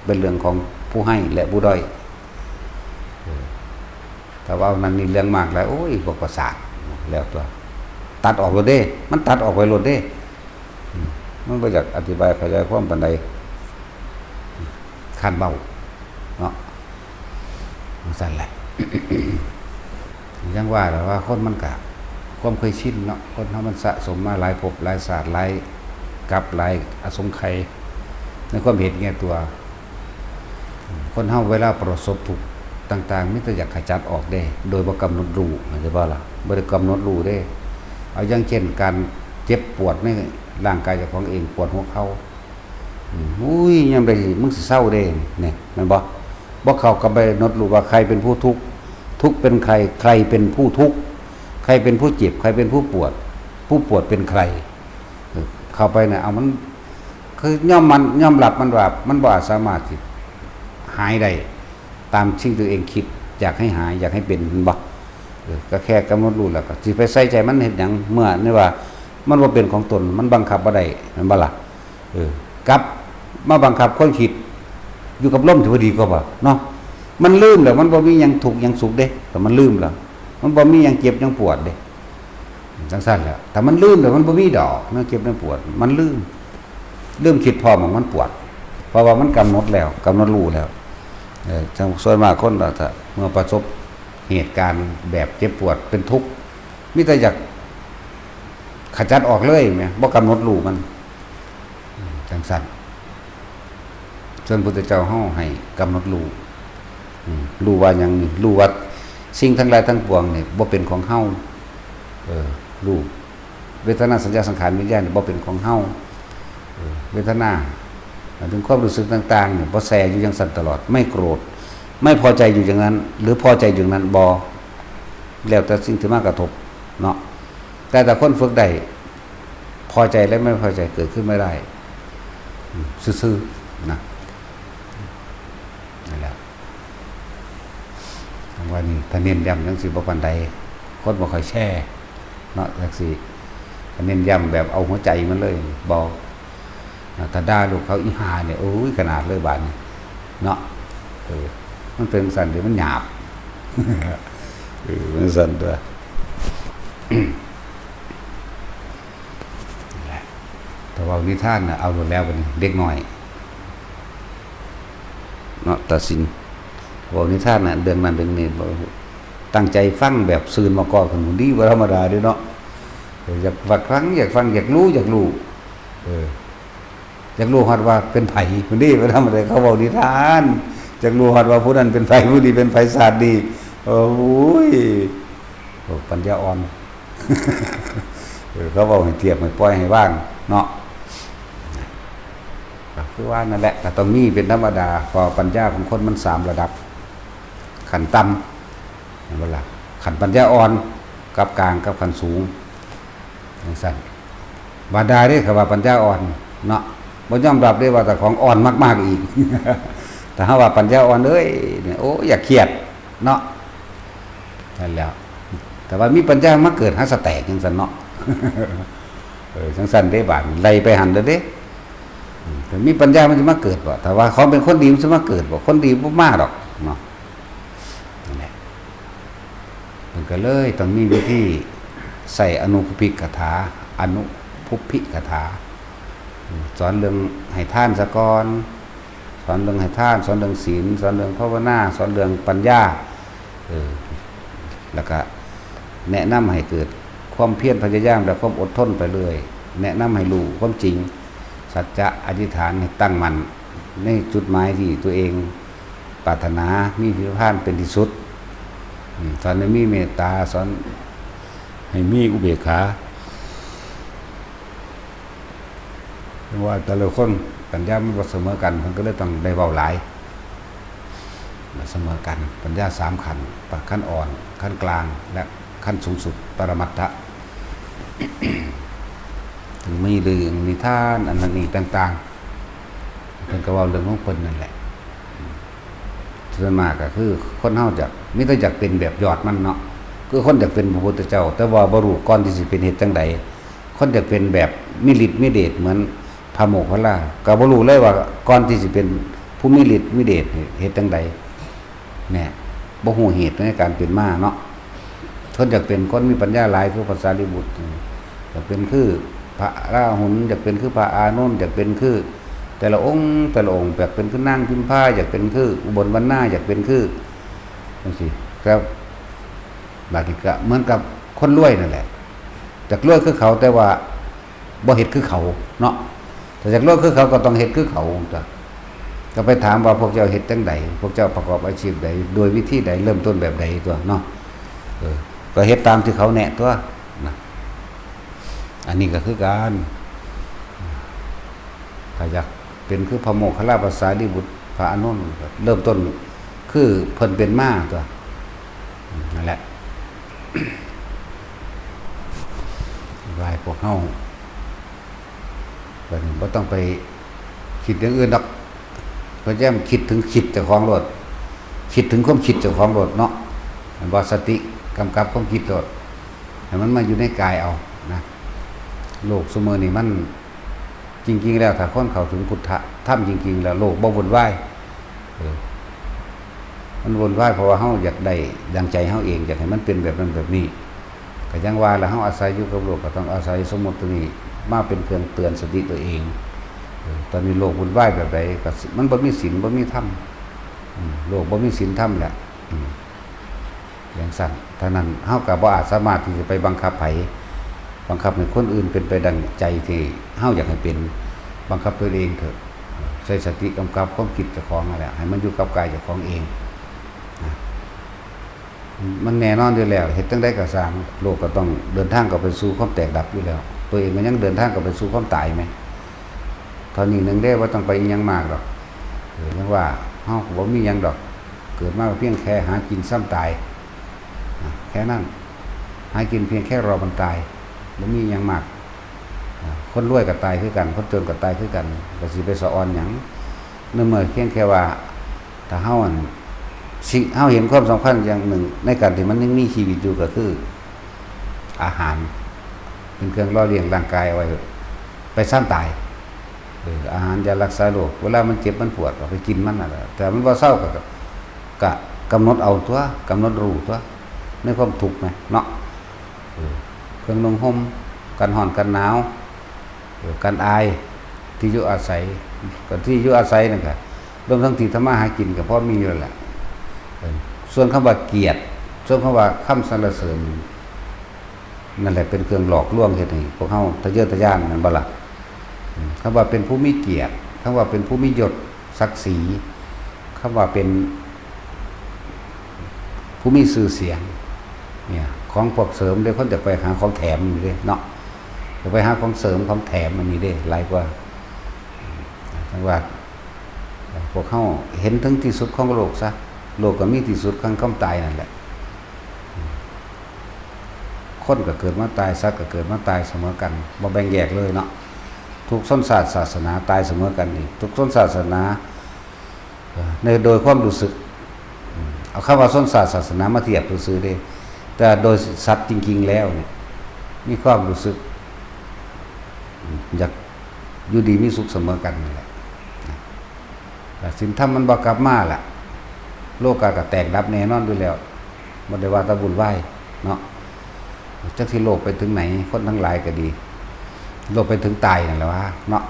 เป็นเรื่องของผู้ให้และผู้ด้อย เออ ถ้าว่านั่นนี่เรื่องมากแล้ว โอ้ย พวกประสาท แล้วตัว ตัดออกโลดเด้ มันตัดออกไปโลดเด้ อืม มันบ่อยากอธิบายขยายความปานใด คันเว้า เนาะ จั่งซั้นแหละ ยังว่าแหละว่าคนมันกะ ความเคยชินเนาะ คนเฮามันสะสมมาหลายภพหลายชาติ หลายกัปหลายอสงไขย ในความเห็นแก่ตัว คนเฮาเวลาประสบทุกข์ต่างๆ มีแต่อยากขจัดออกเด้ โดยบ่กำหนดรู้ เข้าใจบ่ล่ะ บ่ได้กำหนดรู้เด้ เอาอย่างเช่นการเจ็บปวดในร่างกายเจ้าของเอง ปวดหัวเข่า อืม อุ้ย ยามใดมึงสิเซาเด้ นี่ แม่นบ่ บ่เข้ากำหนดรู้ว่าใครเป็นผู้ทุกข์ ทุกข์เป็นใคร ใครเป็นผู้ทุกข์ ใครเป็นผู้เจ็บ ใครเป็นผู้ปวด ผู้ปวดเป็นใคร เออ เข้าไปน่ะ เอามัน คือยอมมัน ยอมรับมันว่ามันบ่อาจสามารถสิหายได้ ตามที่ตัวเองคิด อยากให้หาย อยากให้เป็น แม่นบ่ เออ ก็แค่กำหนดรู้แล้วก็สิไปใส่ใจมันเฮ็ดหยัง เมื่อในว่ามันบ่เป็นของตน มันบังคับบ่ได้ แม่นบ่ล่ะ เออ กลับมาบังคับความคิด อยู่กับลมถือว่าดีกว่าบ่เนาะ มันลืมแล้ว มันบ่มีหยังทุกข์หยังสุขเด้ ถ้ามันลืมแล้ว มันบ่มีหยังเจ็บหยังปวดเด้ จั่งซั้นแหละ ถ้ามันลืมแล้ว มันบ่มีดอก แนวเจ็บแนวปวด มันลืม ลืมคิดพร้อมว่ามันปวด เพราะว่ามันกำหนดแล้ว กำหนดรู้แล้ว เออ จั่งส่วนมากคนเราถ้าเมื่อประสบเหตุการณ์แบบเจ็บปวดเป็นทุกข์ มีแต่อยากขจัดออกเลยแหม บ่กำหนดรู้มัน อืม จั่งซั้น ส่วนพุทธเจ้าเฮาให้กำหนดรู้ อืม รู้ว่าหยังนี่ รู้ว่าสิ่งทั้งหลายทั้งปวงนี่บ่เป็นของเฮา เออ รู้ เวทนาสัญญาสังขารวิญญาณนี่บ่เป็นของเฮา เออ เวทนา หมายถึงความรู้สึกต่างๆนี่ บ่แช่อยู่อย่างซั้นตลอด ไม่โกรธ ไม่พอใจอยู่อย่างนั้น หรือพอใจอยู่อย่างนั้น บ่ แล้วแต่สิ่งที่มากระทบเนาะ แต่ถ้าคนฝึกได้ พอใจและไม่พอใจเกิดขึ้นไม่ได้ อืม ซื่อๆ นะ นั่นแหละ ว่านี่ถ้าเน้นย้ำจั่งซี้บ่ปานใด คนบ่ค่อยแชร์เนาะ จั่งซี้ ถ้าเน้นย้ำแบบเอาหัวใจมันเลย บอก อ่า ถ้าด่าลูกเขาอีห่าเนี่ย โอ้ย ขนาดเลยบาดนี้ เนาะ เออ มันเป็นจั่งซั้นเด้ มันหยาบ เออ มันจั่งซั้นตั๊ว นั่นแหละ ถ้าเว้านิทานน่ะ เอาโลดแล้วบัดนี้ เด็กน้อย เนาะ ตัดสิน เว้านิทานน่ะ เรื่องนั้นเรื่องนี้ บ่ ตั้งใจฟังแบบซื่นมากอขึ้น ดีบ่ธรรมดาเด้เนาะ เออ อยากฟัง อยากฟัง อยากรู้ อยากรู้ เออ อยากรู้ฮอดว่าเป็นไผ ผู้นี้บ่ธรรมดา เขาเว้านิทาน อยากรู้ฮอดว่าผู้นั้นเป็นไผ ผู้นี้เป็นไผ ชาตินี้ โอ้ย พวกปัญญาอ่อน เออ เขาเว้าให้เทียบ ให้ปล่อยให้วางเนาะ ก็คือว่านั่นแหละ ก็ต้องมีเป็นธรรมดา เพราะปัญญาของคนมันสามระดับ ขั้นต่ำ เห็นบ่ล่ะ ขั้นปัญญาอ่อน กับกลาง กับขั้นสูง จั่งซั้น บาดาเด้ เขาว่าปัญญาอ่อนเนาะ บ่ยอมรับเด้ว่าเจ้าของอ่อนมากๆอีก ถ้าหากว่าปัญญาอ่อนเอ้ย เนี่ย โอ้ อย่าเครียดเนาะ นั่นแหล้ว แต่ว่ามีปัญญามาเกิดหาสแตกจั่งซั้นเนาะ เออ จั่งซั้นเด้บาด ไล่ไปหั่นเด้อเด้ อืม แต่มีปัญญามันสิมาเกิดบ่ ถ้าว่าของเป็นคนดีมันสิมาเกิดบ่ คนดีบ่มาดอกเนาะ นั่นแหละ มันก็เลยต้องมีวิธีใช้อนุพุพพิกถา อนุพุพพิกถา สอนเรื่องให้ทานซะก่อน สอนเรื่องให้ทาน สอนเรื่องศีล สอนเรื่องภาวนา สอนเรื่องปัญญา เออ แล้วก็แนะนำให้เกิดความเพียรพยายามและความอดทนไปเรื่อย แนะนำให้รู้ความจริง สัจจะอธิษฐานให้ตั้งมั่นในจุดหมายที่ตัวเองปรารถนา มีพระนิพพานเป็นที่สุด อืม สอนให้มีเมตตา สอนให้มีอุเบกขา เพราะว่าแต่ละคนปัญญามันบ่เสมอกัน เพิ่นก็เลยต้องได้เว้าหลาย บ่เสมอกัน ปัญญาสามขั้น ขั้นอ่อน ขั้นกลาง และขั้นสูงสุด ปรมัตถะ ถึงมีเรื่องนิทานอันนั้นนี่ต่างๆ เพิ่นก็เว้าเรื่องของเพิ่นนั่นแหละ ส่วนมากก็คือคนเฮาอยาก มีแต่อยากเป็นแบบยอดมันเนาะ คือคนอยากเป็นพระพุทธเจ้า แต่ว่าบ่รู้ก่อนที่สิเป็นเฮ็ดจั่งใด คนอยากเป็นแบบมีฤทธิ์มีเดชเหมือนพระโมคคัลลา ก็บ่รู้เลยว่าก่อนที่สิเป็นผู้มีฤทธิ์มีเดชนี่เฮ็ดจั่งใด เนี่ย บ่ฮู้เหตุในการเป็นมาเนาะ คนอยากเป็นคนมีปัญญาหลายคือพระสารีบุตร อยากเป็นคือพระอราหุล อยากเป็นคือพระอานนท์ อยากเป็นคือแต่ละองค์แต่ละองค์ อยากเป็นคือนางพิมพา อยากเป็นคืออุบลวรรณา อยากเป็นคือจั่งซี้ ครับ บาดนี้ก็เหมือนกับคนรวยนั่นแหละ อยากรวยคือเขา แต่ว่าบ่เฮ็ดคือเขาเนาะ ถ้าอยากรวยคือเขาก็ต้องเฮ็ดคือเขาตั๊ว ก็ไปถามว่าพวกเจ้าเฮ็ดจั่งใด พวกเจ้าประกอบอาชีพใด โดยวิธีใด เริ่มต้นแบบใดตั๊วเนาะ เออ ก็เฮ็ดตามที่เขาแนะตั๊วนะ อันนี้ก็คือกัน ถ้าอยากเป็นคือพระโมคคัลลา พระสารีบุตร พระอานนท์ ก็เริ่มต้นคือเพิ่นเป็นมาตั๊ว นั่นแหละ ว่าให้พวกเฮา บัดนี้บ่ต้องไปคิดอย่างอื่นดอก พยายามคิดถึงจิตเจ้าของโลด คิดถึงความคิดเจ้าของโลดเนาะ แม่นบ่ สติกำกับความคิดโลด ให้มันมาอยู่ในกายเอานะ โลกซุมื้อนี้มัน จริงๆ แล้วถ้าคนเข้าถึงพุทธธรรมจริงๆ แล้วโลกบ่วุ่นวาย เออ มันวุ่นวายเพราะว่าเฮาอยากได้ดังใจเฮาเอง อยากให้มันเป็นแบบนั้นแบบนี้ ก็ยังว่าล่ะ เฮาอาศัยอยู่กับโลกก็ต้องอาศัยสมมุติตัวนี้มาเป็นเครื่องเตือนสติตัวเอง เออ ตอนนี้โลกวุ่นวายแบบใด ก็สิ มันบ่มีศีลบ่มีธรรม อืม โลกบ่มีศีลธรรมแหละ อืม จั่งซั้น เท่านั้น เฮาก็บ่อาจสามารถที่จะไปบังคับไผ บังคับให้คนอื่นเป็นไปดังใจที่เฮาอยากให้เป็น บังคับตัวเองเถอะ ใช้สติกำกับความคิดเจ้าของนั่นแหละ ให้มันอยู่กับกายเจ้าของเองนะ มันแน่นอนอยู่แล้ว เฮ็ดจั่งใดก็ซ่าง โลกก็ต้องเดินทางเข้าไปสู่ความแตกดับอยู่แล้ว ตัวเองก็ยังเดินทางเข้าไปสู่ความตายแหม เท่านี้หนึ่งเด้ บ่ต้องไปอิหยังมากดอก เออ ยังว่าเฮาก็บ่มีหยังดอก เกิดมาก็เพียงแค่หากินซ่ำตาย นะ แค่นั้น หากินเพียงแค่รอมันตาย บ่มีหยังมาก อ่า คนรวยก็ตายคือกัน คนจนก็ตายคือกัน ก็สิไปสะออนหยัง ในเมื่อเพียงแค่ว่า ถ้าเฮาอัน สิ่ง เฮาเห็นความสำคัญอย่างหนึ่ง ในการที่มันยังมีชีวิตอยู่ก็คือ อาหาร เป็นเครื่องหล่อเลี้ยงร่างกายเอาไว้ ไปซ่ำตาย เออ อาหารยารักษาโรค เวลามันเจ็บมันปวดก็ไปกินมันนั่นแหละ แต่มันบ่เซาก็ ก็กำหนดเอาตั๊ว กำหนดรู้ตั๊ว ในความทุกข์แหมเนาะ เออ เครื่องนุ่งห่ม กันร้อนกันหนาว เออ กันอาย ที่อยู่อาศัย ก็ที่อยู่อาศัยนั่นก็ รวมทั้งที่ทำมาหากินก็พอมีอยู่แล้วแหละ เออ ส่วนคำว่าเกียรติ ส่วนคำว่าคำสรรเสริญ นั่นแหละเป็นเครื่องหลอกลวงเฮ็ดให้พวกเฮาทะเยอทะยาน แม่นบ่ล่ะ อืม คำว่าเป็นผู้มีเกียรติ คำว่าเป็นผู้มียศศักดิ์ศรี คำว่าเป็นผู้มีชื่อเสียง เนี่ย ของพวกเสริมเด้ คนอยากไปหาของแถมนี่เด้เนาะ อยากไปหาของเสริมของแถมอันนี้เด้ หลายกว่า จั่งว่า พวกเฮาเห็นถึงที่สุดของโลกซะ โลกก็มีที่สุดของความตายนั่นแหละ คนก็เกิดมาตาย สัตว์ก็เกิดมาตายเสมอกัน บ่แบ่งแยกเลยเนาะ ทุกชนชาติศาสนาตายเสมอกันอีก ทุกชนศาสนา เอ่อ ในโดยความรู้สึก อืม เอาคำว่าชนชาติศาสนามาเทียบซื่อๆเด้ แต่โดยสัตว์จริงๆแล้วเนี่ย มีความรู้สึก อืม อยากอยู่ดีมีสุขเสมอกันนั่นแหละ นะ แต่ศีลธรรมมันบ่กลับมาล่ะ โลกาก็แตกดับแน่นอนอยู่แล้ว บ่ได้ว่าแต่วุ่นวายเนาะ จักสิโลภไปถึงไหน คนทั้งหลายก็ดี โลภไปถึงตายนั่นแหละวะเนาะ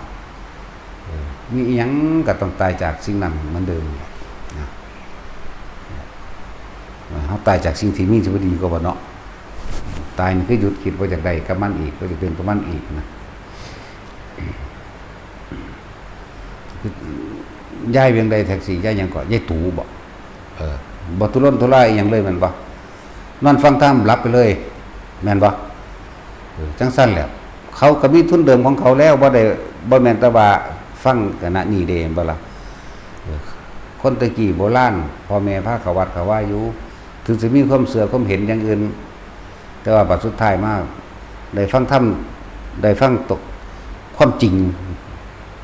มีอิหยังก็ต้องตายจากสิ่งนั้นเหมือนเดิมนะ เฮาตายจากสิ่งที่มีสิบ่ดีกว่าบ่เนาะ ตายนี่คือหยุดคิดบ่อยากได้กับมันอีก บ่อยากเป็นกับมันอีกนะ คือยายเวียงใดแท็กซี่ ยายหยังเกาะ ยายตู่บ่ เออ บ่ทุรนทุรายอิหยังเลยแม่นบ่ นอนฟังธรรมหลับไปเลย แม่นบ่ เออ จั่งซั้นแหละ เขาก็มีทุนเดิมของเขาแล้ว บ่ได้ บ่แม่นแต่ว่าฟังขณะนี้เด้ แม่นบ่ล่ะ เออ คนแต่กี้โบราณ พ่อแม่พาเข้าวัดเข้าวาอยู่ ถึงสิมีความเชื่อความเห็นอย่างอื่น แต่ว่าบัดสุดท้ายมา ได้ฟังธรรม ได้ฟังตก ความจริง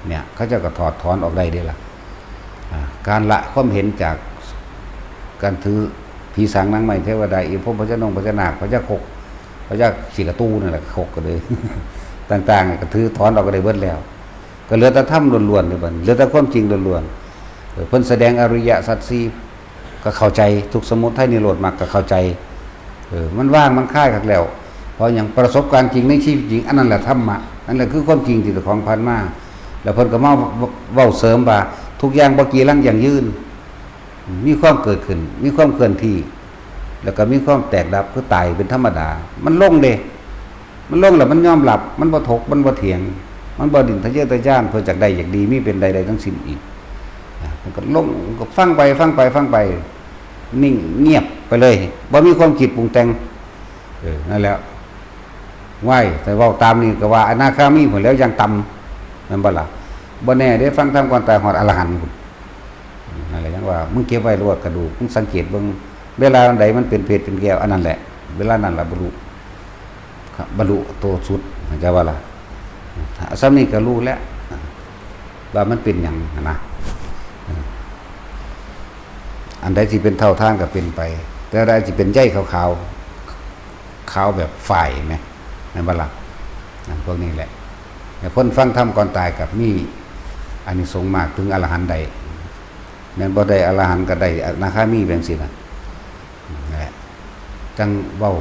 เนี่ย เขาเจ้าก็ถอดถอนออกได้เด้ล่ะ อ่า การละความเห็นจากการถือผีสางนางไม้เทวดา อีพรหมพญานงพญานาค พญาคก พญาขี้กระตูนั่นแหละ คกก็เลย ต่างๆ ก็ถือถอนออกก็ได้เบิดแล้ว ก็เหลือแต่ธรรมล้วนๆ เด้บัดนี้ เหลือแต่ความจริงล้วนๆ เออ เพิ่นแสดงอริยสัจสี่ ก็เข้าใจ ทุกข์สมุทัยนิโรธมรรคก็เข้าใจ เออ มันว่างมันคลายคักแล้ว เพราะหยัง ประสบการณ์จริงในชีวิตจริง อันนั้นแหละธรรมะ นั่นแหละคือความจริงที่เจ้าของผ่านมา แล้วเพิ่นก็มาเว้าเสริมว่า ทุกอย่างบ่กีรังยั่งยืน มีความเกิดขึ้น มีความเคลื่อนที่ แล้วก็มีความแตกดับ คือตายเป็นธรรมดา มันลงเด้ มันลงแล้วมันยอมรับ มันบ่ถก มันบ่เถียง มันบ่ดิ้นทะเยอทะยานเพื่อจักได้อยากดี มีเป็นใดๆ ทั้งสิ้นอีก นะ มันก็ลง ก็ฟังไป ฟังไป ฟังไป นิ่งเงียบไปเลย บ่มีความคิดปรุงแต่ง เออ นั่นแหละ ไหว้ แต่เว้าตามนี่ก็ว่าอนาคามีพุ้นแหล้ว อย่างต่ำ แม่นบ่ล่ะ บ่แน่เด้ ฟังธรรมก่อนตายฮอดอรหันต์พุ้น นั่นแหละ ยังว่า มึงเก็บไว้โลดกระดูก มึงสังเกตเบิ่ง เวลาใดมันเป็นเพชรเป็นแก้ว อันนั้นแหละ เวลานั้นล่ะบรรลุ ครับ บรรลุโตสุด เข้าใจบ่ล่ะ ส่ำนี้ก็รู้แล้ว ว่ามันเป็นหยังหั้นนะ อันใดที่เป็นเท่าทานก็เป็นไป แต่อันใดที่เป็นใยขาวๆ ขาวแบบฝ้ายแหม แม่นบ่ล่ะ นั่นพวกนี้แหละ แต่คนฟังธรรมก่อนตายก็มีอานิสงส์มาก ถึงอรหันต์ได้ แม่นบ่ได้อรหันต์ก็ได้อนาคามี เป็นจั่งซี้นะ นั่นแหละ จั่งเว้า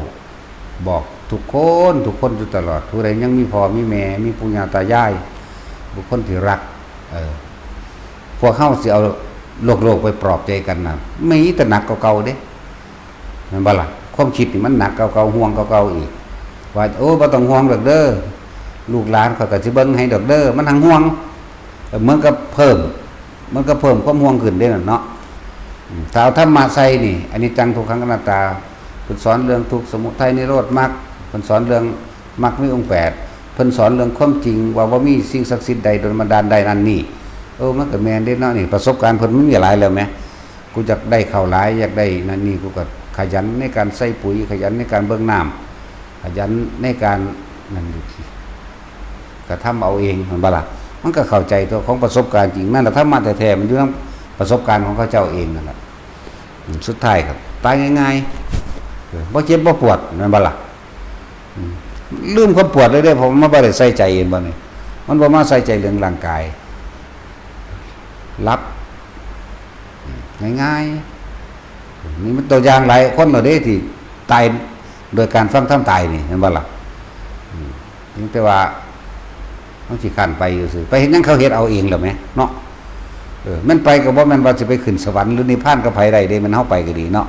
บอกทุกคน ทุกคนอยู่ตลอด ผู้ใดยังมีพ่อมีแม่ มีปู่ย่าตายาย บุคคลที่รัก เออ พวกเฮาสิเอาโลกๆ ไปปลอบใจกันน่ะ มีแต่หนักกว่าเก่าเด้ แม่นบ่ล่ะ ความคิดนี่มันหนักกว่าเก่า ห่วงกว่าเก่าอีก ว่า โอ้ บ่ต้องห่วงดอกเด้อ ลูกหลานข้อยก็สิเบิ่งให้ดอกเด้อ มันหังห่วง เหมือนกับเพิ่ม มันก็เพิ่มความห่วงขึ้นเด้นั่นเนาะ อืม ถ้าเอาธรรมะใส่นี่ อนิจจังทุกขังอนัตตา เพิ่นสอนเรื่องทุกข์สมุทัยนิโรธมรรค เพิ่นสอนเรื่องมรรคมีองค์แปด เพิ่นสอนเรื่องความจริงว่าบ่มีสิ่งศักดิ์สิทธิ์ใดดลบันดาลได้นั่นนี่ เออ มันก็แม่นเด้เนาะ นี่ประสบการณ์เพิ่นมันมีหลายแล้วแหม กูอยากได้ข้าวหลาย อยากได้นั่นนี่ กูก็ขยันในการใส่ปุ๋ย ขยันในการเบิ่งน้ำ ขยันในการนั่นอยู่ที่ กระทำเอาเอง แม่นบ่ล่ะ มันก็เข้าใจตัวของประสบการณ์จริง นั่นแหละธรรมะแท้ๆ มันอยู่นำประสบการณ์ของเขาเจ้าเองนั่นแหละ อืม สุดท้ายก็ตายง่ายๆ เออ บ่เจ็บบ่ปวด แม่นบ่ล่ะ อืม ลืมความปวดเลยเด้ เพราะมันบ่ได้ใส่ใจ เห็นบ่นี่ มันบ่มาใส่ใจเรื่องร่างกาย หลับ อืม ง่ายๆ นี่มันตัวอย่างหลายคนแล้วเด้ ที่ตายโดยการฟังธรรมตายนี่ แม่นบ่ล่ะ อืม เพียงแต่ว่ามันขี้คร้านไปซื่อๆ ไปเฮ็ดหยังเขาเฮ็ดเอาเองแล้วแหมเนาะ เออ แม่นไปก็บ่แม่นว่าสิไปขึ้นสวรรค์หรือนิพพานกับไผได้เด้ แม่นเฮาไปก็ดีเนาะ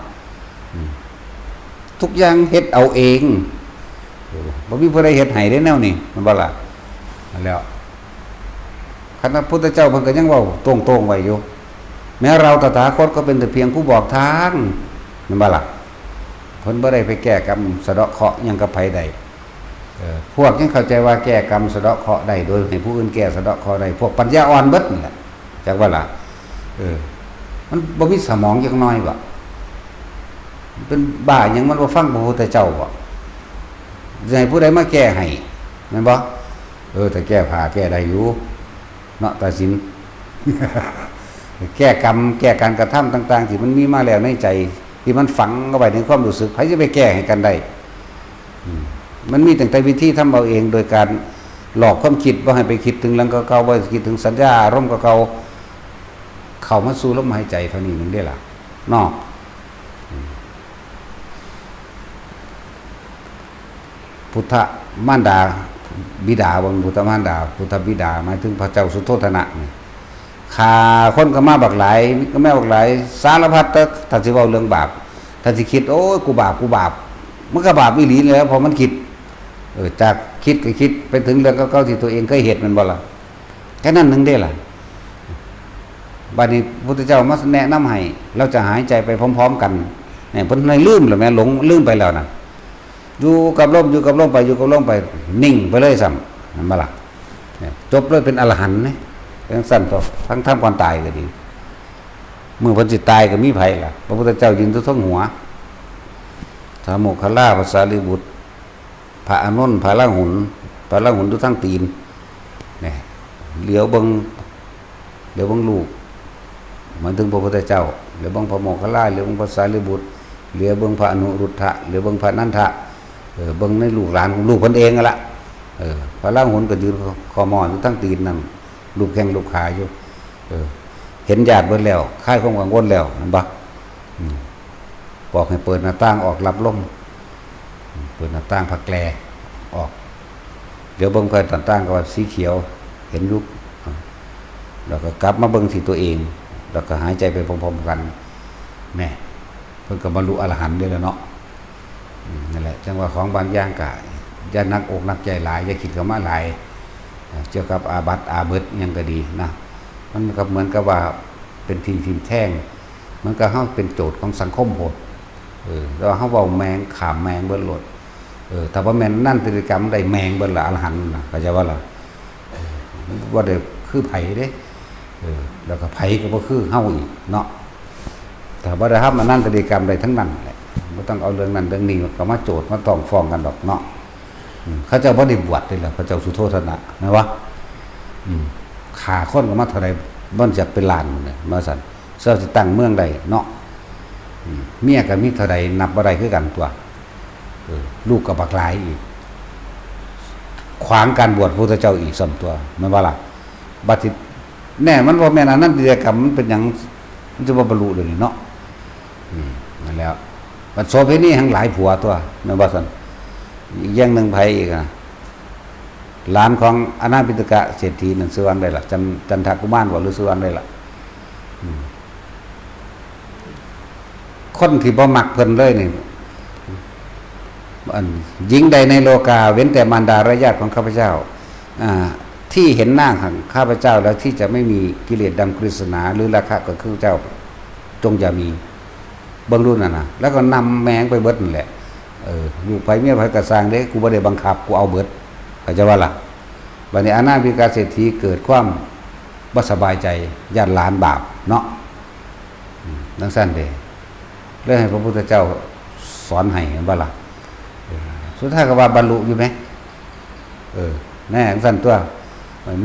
อืม ทุกอย่างเฮ็ดเอาเอง เออ บ่มีผู้ใดเฮ็ดให้เด้แนวนี้ แม่นบ่ล่ะ นั่นแหล้ว คันพระพุทธเจ้าเพิ่นก็ยังเว้าตรงๆไว้อยู่ แม้เราตถาคตก็เป็นแต่เพียงผู้บอกทาง แม่นบ่ล่ะ เพิ่นบ่ได้ไปแก้กรรมสะเดาะเคราะห์หยังกับไผได้ เออ พวกยังเข้าใจว่าแก้กรรมสะเดาะเคราะห์ได้ โดยให้ผู้อื่นแก้สะเดาะเคราะห์ได้ พวกปัญญาอ่อนเบิดนั่นแหละ จักว่าล่ะ เออ มันบ่มีสมองจักหน่อยบ่ มันเป็นบ้าหยัง มันบ่ฟังพระพุทธเจ้าบ่ สิให้ผู้ใดมาแก้ให้ แม่นบ่ เออ แต่แก้ผ้าแก้ได้อยู่ เนาะ ตาสิน แก้กรรม แก้การกระทำต่างๆ ที่มันมีมาแล้วในใจ ที่มันฝังเอาไว้ในความรู้สึก ไผสิไปแก้ให้กันได้ อืม มันมีตั้งแต่วิธีทำเอาเอง โดยการหลอกความคิด บ่ให้ไปคิดถึงเรื่องเก่าๆ บ่ให้คิดถึงสัญญาอารมณ์เก่าๆ เข้ามาสู่ลมหายใจเท่านี้หนึ่งเด้ล่ะ เนาะ อืม พุทธมารดาบิดา เบิ่งพุทธมารดา พุทธบิดา หมายถึงพระเจ้าสุโธทนะนี่ ฆ่าคนก็มาบักหลาย ก็มาบักหลาย สารพัด แต่ถ้าสิเว้าเรื่องบาป ถ้าสิคิด โอ้ย กูบาป กูบาป มันก็บาปอีหลีแหละ เพราะมันคิด เออ จากคิดก็คิดไปถึงเรื่องเก่าๆที่ตัวเองเคยเฮ็ด แม่นบ่ล่ะ แค่นั้นหนึ่งเด้ล่ะ บัดนี้พระพุทธเจ้ามาแนะนำให้ เราจะหายใจไปพร้อมๆกัน เนี่ย เพิ่นให้ลืมแล้วแหม หลงลืมไปแล้วนะ อยู่กับลม อยู่กับลมไป อยู่กับลมไป นิ่งไปเลยซ้ำ แม่นบ่ล่ะ เนี่ย จบเลย เป็นอรหันต์เนี่ย เป็นจั่งซั่นตัว ทั้งทำก่อนตายก็ดี มื้อเพิ่นสิตายก็มีไผล่ะ พระพุทธเจ้ายืนอยู่เทิงหัว พระโมคคัลลา พระสารีบุตร พระอานนท์ พระราหุล พระราหุลอยู่ทางตีน เนี่ย เหลียวเบิ่ง เหลียวเบิ่งลูก หมายถึงพระพุทธเจ้า เหลียวเบิ่งพระโมคคัลลา เหลียวเบิ่งพระสารีบุตร เหลียวเบิ่งพระอนุรุทธะ เหลียวเบิ่งพระนันทะ เออ เบิ่งในลูกหลานของลูกเพิ่นเองนั่นล่ะ เออ พระราหุลก็ยืนคอมออยู่ทางตีนนั่น ลูบแข้งลูบขาอยู่ เออ เห็นญาติเบิดแล้ว คลายความกังวลแล้ว แม่นบ่ อืม บอกให้เปิดหน้าต่างออกรับลม อืม เปิดหน้าต่างผ้าแกลออก เดี๋ยวเบิ่งไปหน้าต่างก็ว่าสีเขียว เห็นอยู่ อ่า แล้วก็กลับมาเบิ่งที่ตัวเอง แล้วก็หายใจไปพร้อมๆกัน แน่ เพิ่นก็บรรลุอรหันต์ได้แล้วเนาะ อืม นั่นแหละ จั่งว่าของบางอย่างก็อย่าหนักอกหนักใจหลาย อย่าคิดเข้ามาหลาย อ่า เกี่ยวกับอาบัติอาเบิดหยังก็ดีนะ มันก็เหมือนกับว่าเป็นทิ่งทิ่มแทง มันก็เฮาเป็นโจทย์ของสังคมโพด เออ แต่ว่าเฮาเว้าแมง ข้ามแมงเบิดโลด เออ ถ้าบ่แม่นอนันตริยกรรมได้แมงเบิดละอรหันต์นะ เข้าใจบ่ล่ะ เออ บ่ได้คือไผเด้ เออ แล้วก็ไผก็บ่คือเฮาอีกเนาะ ถ้าบ่ได้ทำอนันตริยกรรมได้ทั้งนั้นแหละ บ่ต้องเอาเรื่องนั้นเรื่องนี้ก็มาโจทย์มาต้องฟ้องกันดอกเนาะ อืม เขาเจ้าบ่ได้บวชเด้ล่ะ พระเจ้าสุโธทนะ แม่นบ่ อืม ฆ่าคนก็มาเท่าใด มันจักเป็นล้านหมดเลย ว่าซั่น เจ้าสิตั้งเมืองได้เนาะ อืม เมียก็มีเท่าใดนับบ่ได้คือกันตัว เออ ลูกก็บักหลายอีก ขวางการบวชพระพุทธเจ้าอีกซ้ำตัว แม่นบ่ล่ะ บัดสิ แน่ มันบ่แม่นอนันตริยกรรม มันเป็นหยัง มันจะบ่บรรลุเดี๋ยวนี้เนาะ อืม นั่นแหล้ว บัดโสเภณีแห่งหลายผัวตัว แม่นบ่ซั่น อีกอย่างหนึ่งไผอีกอะ หลานของอนาถปิณฑกเศรษฐีนั่นชื่อว่าใดล่ะ จัน จันทกุมารบ่หรือชื่อว่าใดล่ะ อืม คนที่บ่มักเพิ่นเลยนี่ อัน หญิงใดในโลกา เว้นแต่มารดาและญาติของข้าพเจ้า อ่า ที่เห็นหน้าของข้าพเจ้าแล้วที่จะไม่มีกิเลสดำกฤษณาหรือราคะกับข้าพเจ้า จงอย่ามี เบิ่งดูนั่นน่ะ แล้วก็นำแมงไปเบิดนั่นแหละ เออ ลูกไผเมียไผก็ซ่างเด้ กูบ่ได้บังคับ กูเอาเบิด เข้าใจบ่ล่ะ บัดนี้อนาถปิณฑกเศรษฐีเกิดความบ่สบายใจ ย้านหลานบาปเนาะ อืม จั่งซั่นเด้ เลยให้พระพุทธเจ้าสอนให้ แม่นบ่ล่ะ เออ สุดท้ายก็ว่าบรรลุอยู่แหม เออ แน่จั่งซั่นตัว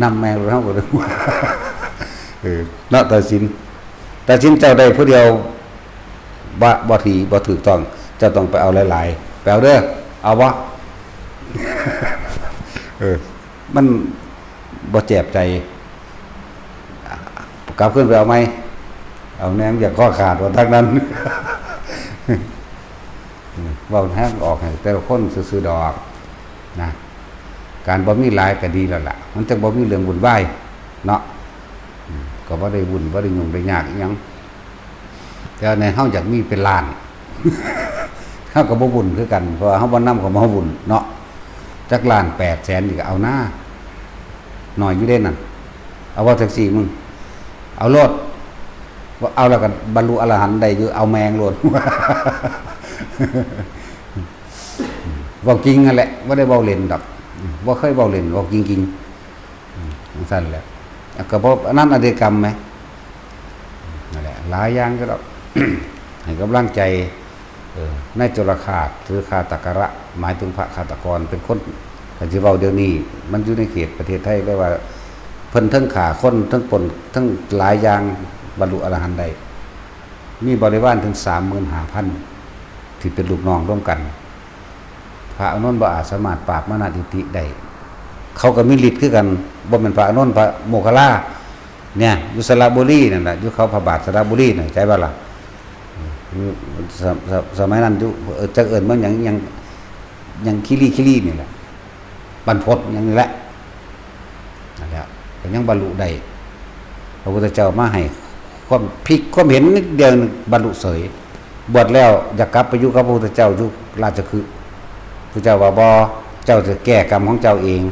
นำแมงเฮาก็เลย เออ เนาะ ตัดสิน ตัดสินเจ้าได้ผู้เดียว บ่ บ่ดี บ่ถูกต้อง เจ้าต้องไปเอาหลายๆ ไปเอาเด้อ เอาบ่ เออ มันบ่แจบใจ กลับขึ้นไปเอาไหม เอาแหน่ อยากข้อขาดว่าทั้งนั้น เว้าแฮงออกให้แต่ละคนซื่อๆดอกนะ การบ่มีหลายก็ดีแล้วล่ะ มันจั่งบ่มีเรื่องวุ่นวายเนาะ อืม ก็บ่ได้วุ่น บ่ได้ยุ่งได้ยากอิหยัง แต่ว่าในเฮาอยากมีเป็นล้าน เฮาก็บ่วุ่นคือกัน เพราะว่าเฮาบ่นำเข้ามาวุ่นเนาะ จักล้านแปดแสนนี่ก็เอาหน้า น้อยอยู่เด้นั่น เอาว่าจั่งซี่มึง เอาโลด ว่าเอาแล้วก็บรรลุอรหันต์ได้อยู่ เอาแมงโลด เว้าจริงนั่นแหละ บ่ได้เว้าเล่นดอก บ่เคยเว้าเล่น เว้าจริงๆ อืม จั่งซั่นแหละ แล้วก็บ่ อนันตริยกรรมแหม นั่นแหละ หลายอย่างอยู่ดอก ให้กำลังใจ เออ นายจุลฆาต หรือฆาตกะระ หมายถึงพระฆาตกร เป็นคน คันสิเว้าเดี๋ยวนี้ มันอยู่ในเขตประเทศไทย เรียกว่า เพิ่นเทิงฆ่าคน เทิงปล้น เทิงหลายอย่าง บรรลุอรหันต์ได้ มีบริวารถึงสามหมื่นห้าพัน ที่เป็นลูกน้องร่วมกัน พระอานนท์บ่อาจสามารถปราบมานะทิฏฐิได้ เขาก็มีฤทธิ์คือกัน บ่แม่นพระอานนท์ พระโมคคัลลา เนี่ย อยู่สระบุรีนั่นน่ะ อยู่เขาพระบาทสระบุรีน่ะ ใช่บ่ล่ะ อืม ส- ส- สมัยนั้นอยู่ เอ่อ จักเอิ้นมันหยัง หยัง หยังคีรี คีรีนี่แหละ บรรพตหยังนี่แหละ นั่นแหละ ก็ยังบรรลุได้ พระพุทธเจ้ามาให้ความพลิกความเห็นนิดเดียวบรรลุเสย บวชแล้วอยากกลับไปอยู่กับพระพุทธเจ้าอยู่ราชคฤห์ พระเจ้าว่าบ่ เจ้าจะแก้กรรมของเจ้าเอง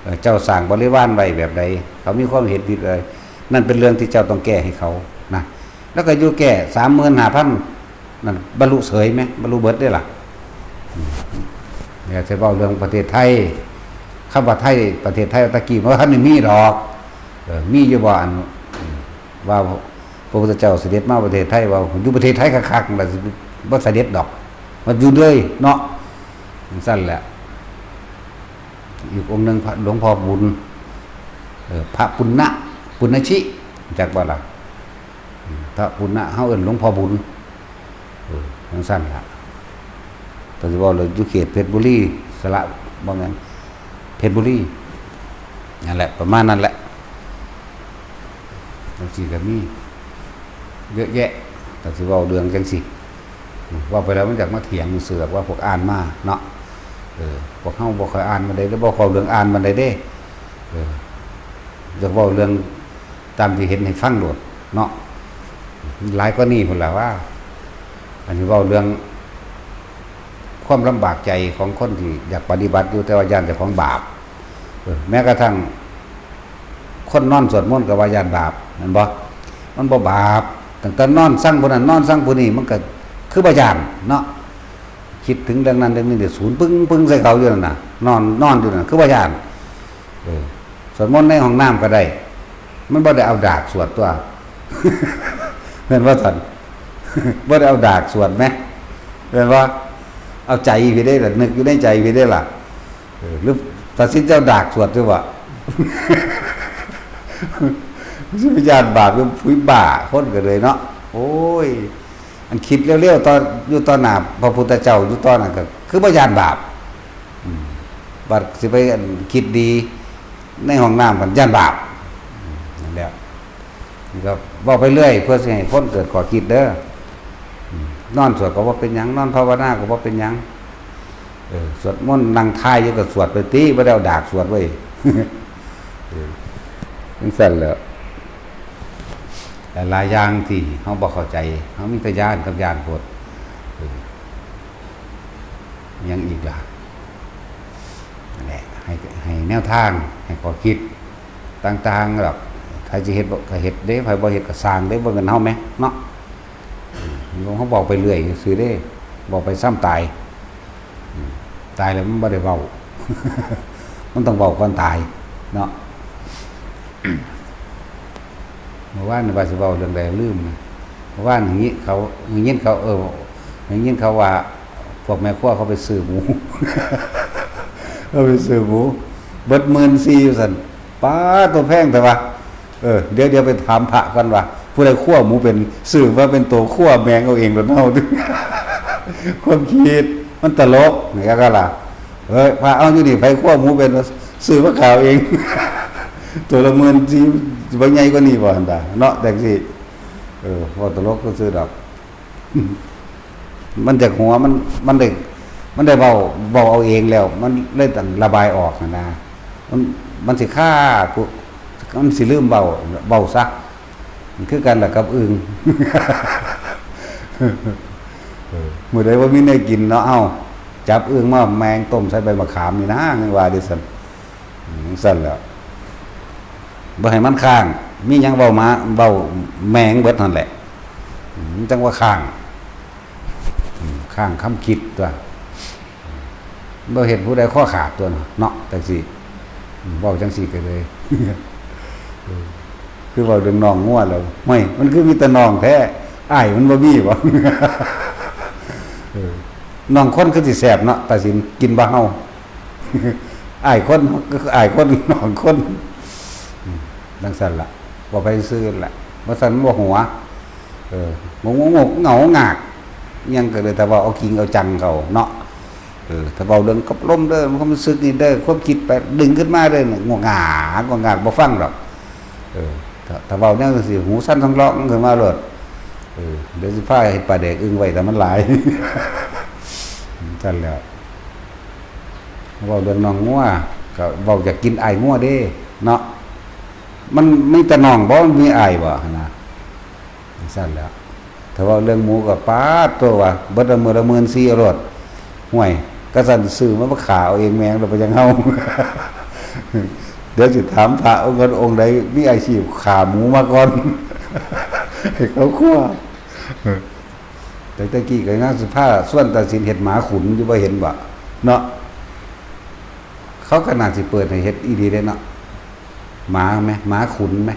เอ่อเจ้าสร้างบริวารไว้แบบใด เขามีความเห็นผิดอะไร นั่นเป็นเรื่องที่เจ้าต้องแก้ให้เขานะ แล้วก็อยู่แก้สามหมื่นห้าพันนั่นบรรลุเสยไหม บรรลุเบิดได้ล่ะ เนี่ยจะเว้าเรื่องประเทศไทย คำว่าไทย ประเทศไทยตะกี้มันบ่ทันได้มีดอก เออ มีอยู่บ่อัน ว่าพระพุทธเจ้าเสด็จมาประเทศไทย ว่าอยู่ประเทศไทยคักๆนั่นล่ะสิบ่เสด็จดอก มันอยู่เลยเนาะ จั่งซั่นแหละ อีกองค์หนึ่งพระหลวงพ่อบุญ เออ พระปุณณะ ปุณณชิ จักบ่ล่ะ อืม พระปุณณะ เฮาเอิ้นหลวงพ่อบุญ เออ จั่งซั่นล่ะ แต่สิเว้าเลยอยู่เขตเพชรบุรี สระ บ่แม่น เพชรบุรี นั่นแหละ ประมาณนั้นแหละ จั่งซี้ก็มี เยอะแยะ แต่สิเว้าเรื่องจั่งซี้ เว้าไปแล้วมันอยากมาเถียงซื่อๆ ว่าพวกอ่านมาเนาะ เออ พวกเฮาบ่ค่อยอ่านปานใดเด้ บ่เข้าเรื่องอ่านปานใดเด้ เออ อยากเว้าเรื่องตามที่เห็นให้ฟังโลดเนาะ หลายกว่านี้พุ้นล่ะว่า อันนี้เว้าเรื่องความลำบากใจของคนที่อยากปฏิบัติอยู่ แต่ว่าย้านเจ้าของบาป เออ แม้กระทั่ง คนนอนสวดมนต์ก็ว่าย้านบาป แม่นบ่ มันบ่บาป ตั้งแต่นอนซังผู้นั้นนอนซังผู้นี้ มันก็คือบ่ย้านเนาะ คิดถึงเรื่องนั้นเรื่องนี้ เดี๋ยวศูนย์ปึ้งปึ้งใส่เขาอยู่นั่นน่ะ นอน นอนอยู่นั่น คือบ่ย้าน เออ สวดมนต์ในห้องน้ำก็ได้ มันบ่ได้เอาดากสวดตัว แม่นบ่ซั่น บ่ได้เอาดากสวดแหม แม่นบ่ เอาใจพี้เด้ล่ะ นึกอยู่ในใจพี้เด้ล่ะ เออ หรือตัดสินใจเอาดากสวดซื่อบ่ สิไปย้านบาปอยู่ ผู้บ้าคนก็เลยเนาะ โอ้ย อันคิดเร็วๆ ตอนอยู่ต่อหน้าพระพุทธเจ้าอยู่ตอนนั้นก็คือบ่ย้านบาป อืม บัดสิไปอันคิดดีในห้องน้ำกันย้านบาป อืม นั่นแหละ นี่ก็เว้าไปเรื่อย เพื่อสิให้คนเกิดข้อคิดเด้อ อืม นอนสวดก็บ่เป็นหยัง นอนภาวนาก็บ่เป็นหยัง เออ สวดมนต์นั่งทายอยู่ก็สวดไปติ บ่ได้เอาดากสวดเว้ย เออ จั่งซั่นแหละ หลายๆอย่างที่เฮาบ่เข้าใจ เฮามีแต่ย้านกับย้านโพด เออ หยังอีกล่ะ นั่นแหละ ให้ ให้แนวทาง ให้ข้อคิดต่างๆดอก ใครสิเฮ็ดบ่ก็เฮ็ดเด้ ใครบ่เฮ็ดก็ซ่างเด้ บ่แม่นเฮาแหมเนาะ อืม เฮาเว้าไปเรื่อยซื่อเด้ เว้าไปซ้ำตาย อืม ตายแล้วมันบ่ได้เว้า มันต้องเว้าก่อนตายเนาะ เมื่อวานนี่ว่าสิเว้าเรื่องใดลืมนะ เมื่อวานอย่างนี้เขา อย่างนี้เขา เออ อย่างนี้เขาว่า พวกแม่ครัวเขาไปซื้อหมู เขาไปซื้อหมู เบิดหมื่นสี่อยู่ซั่น ป๊าด ตัวแพงแท้วะ เออ เดี๋ยว เดี๋ยวไปถามพระก่อนว่า ผู้ใดคั่วหมูเป็น ซื้อมาเป็นตัวคั่วแมงเอาเองโลดเฮา ความคิดมันตลก นี่ก็ล่ะ เฮ้ย พระ เอาอยู่นี่ ไผคั่วหมูเป็น ซื้อมาขายเอง ตัวละหมื่นสี่ สิบ่ใหญ่กว่านี้บ่หั่นดา เนาะ จั่งซี้ เออ เว้าตลกซื่อๆดอก มันจากหัว มัน มันได้ มันได้เว้า เว้าเอาเองแล้ว มันเลยต้องระบายออกหั้นนะ มัน มันสิคา มันสิลืมเว้า เว้าซะ มันคือกันล่ะกับอึ่ง เออ มื้อใดบ่มีแนวกินเนาะ เอ้า จับอึ่งมาแมงต้มใส่ใบมะขามนี่นะ ยังว่าเด้ซั่น อืม ซั่นแหละ บ่ให้มันค้าง มีหยังเว้ามา เว้าแมงเบิดนั่นแหละ อืม มันจั่งว่าค้าง อืม ค้างคำคิดตั๊ว บ่เฮ็ดผู้ใดคอขาดตั๊วเนาะ จั่งซี้ อืม เว้าจั่งซี้ก็เลย เออ คือเว้าเรื่องน้องงัวแล้ว ห้วย มันคือมีแต่น้องแท้ อ้ายมันบ่มีบ่ เออ น้องคนคือสิแซ่บเนาะ ตัดสินกินบ่เฮา อ้ายคนก็คืออ้ายคน น้องคน อืม จั่งซั่นล่ะ เว้าไปซื่อๆล่ะ บ่ซั่นมันบ่หัว เออ งงๆ เหงาๆ งาก อิหยังก็เลย ถ้าเว้าเอาจริงเอาจังเขาเนาะ เออ ถ้าเว้าเรื่องกับลมเด้อ ความรู้สึกนี่เด้อ ความคิดไปดึงขึ้นมาเด้อ งงงางงงาก บ่ฟังดอก เออ ถ้า ถ้าเว้าแนวจั่งซี้ หูสั่นท้องร้องขึ้นมาโลด เออ เดี๋ยวสิพาเฮ็ดปลาแดกอึ่งไว้ แต่มันหลาย ซั่นแหล้ว เว้าเรื่องน้องงัว ก็เว้าอยากกินอ้ายงัวเด้ เนาะ มันมีแต่น้องบ่ มันมีอ้ายบ่ หั่นนะ จั่งซั้นแหล้ว ถ้าเว้าเรื่องหมูก็ป๊าดโตว่า เบิดละมื้อละหมื่นสี่เอาโลด ห่วย กะซั้นซื้อมา มาฆ่าเอาเองแม่ง แล้วไปยังเฮา เดี๋ยวสิถามพระองค์ก่อน องค์ใดมีอาชีพฆ่าหมูมาก่อน ให้เขาคั่ว แต่ตะกี้ก็ยังสิพาชวนตัดสินเฮ็ดหมาขุนอยู่ บ่เห็นบ่ เนาะ เขาก็น่าสิเปิดให้เฮ็ดอีหลีเด้เนาะ หมาแหม หมาขุนแหม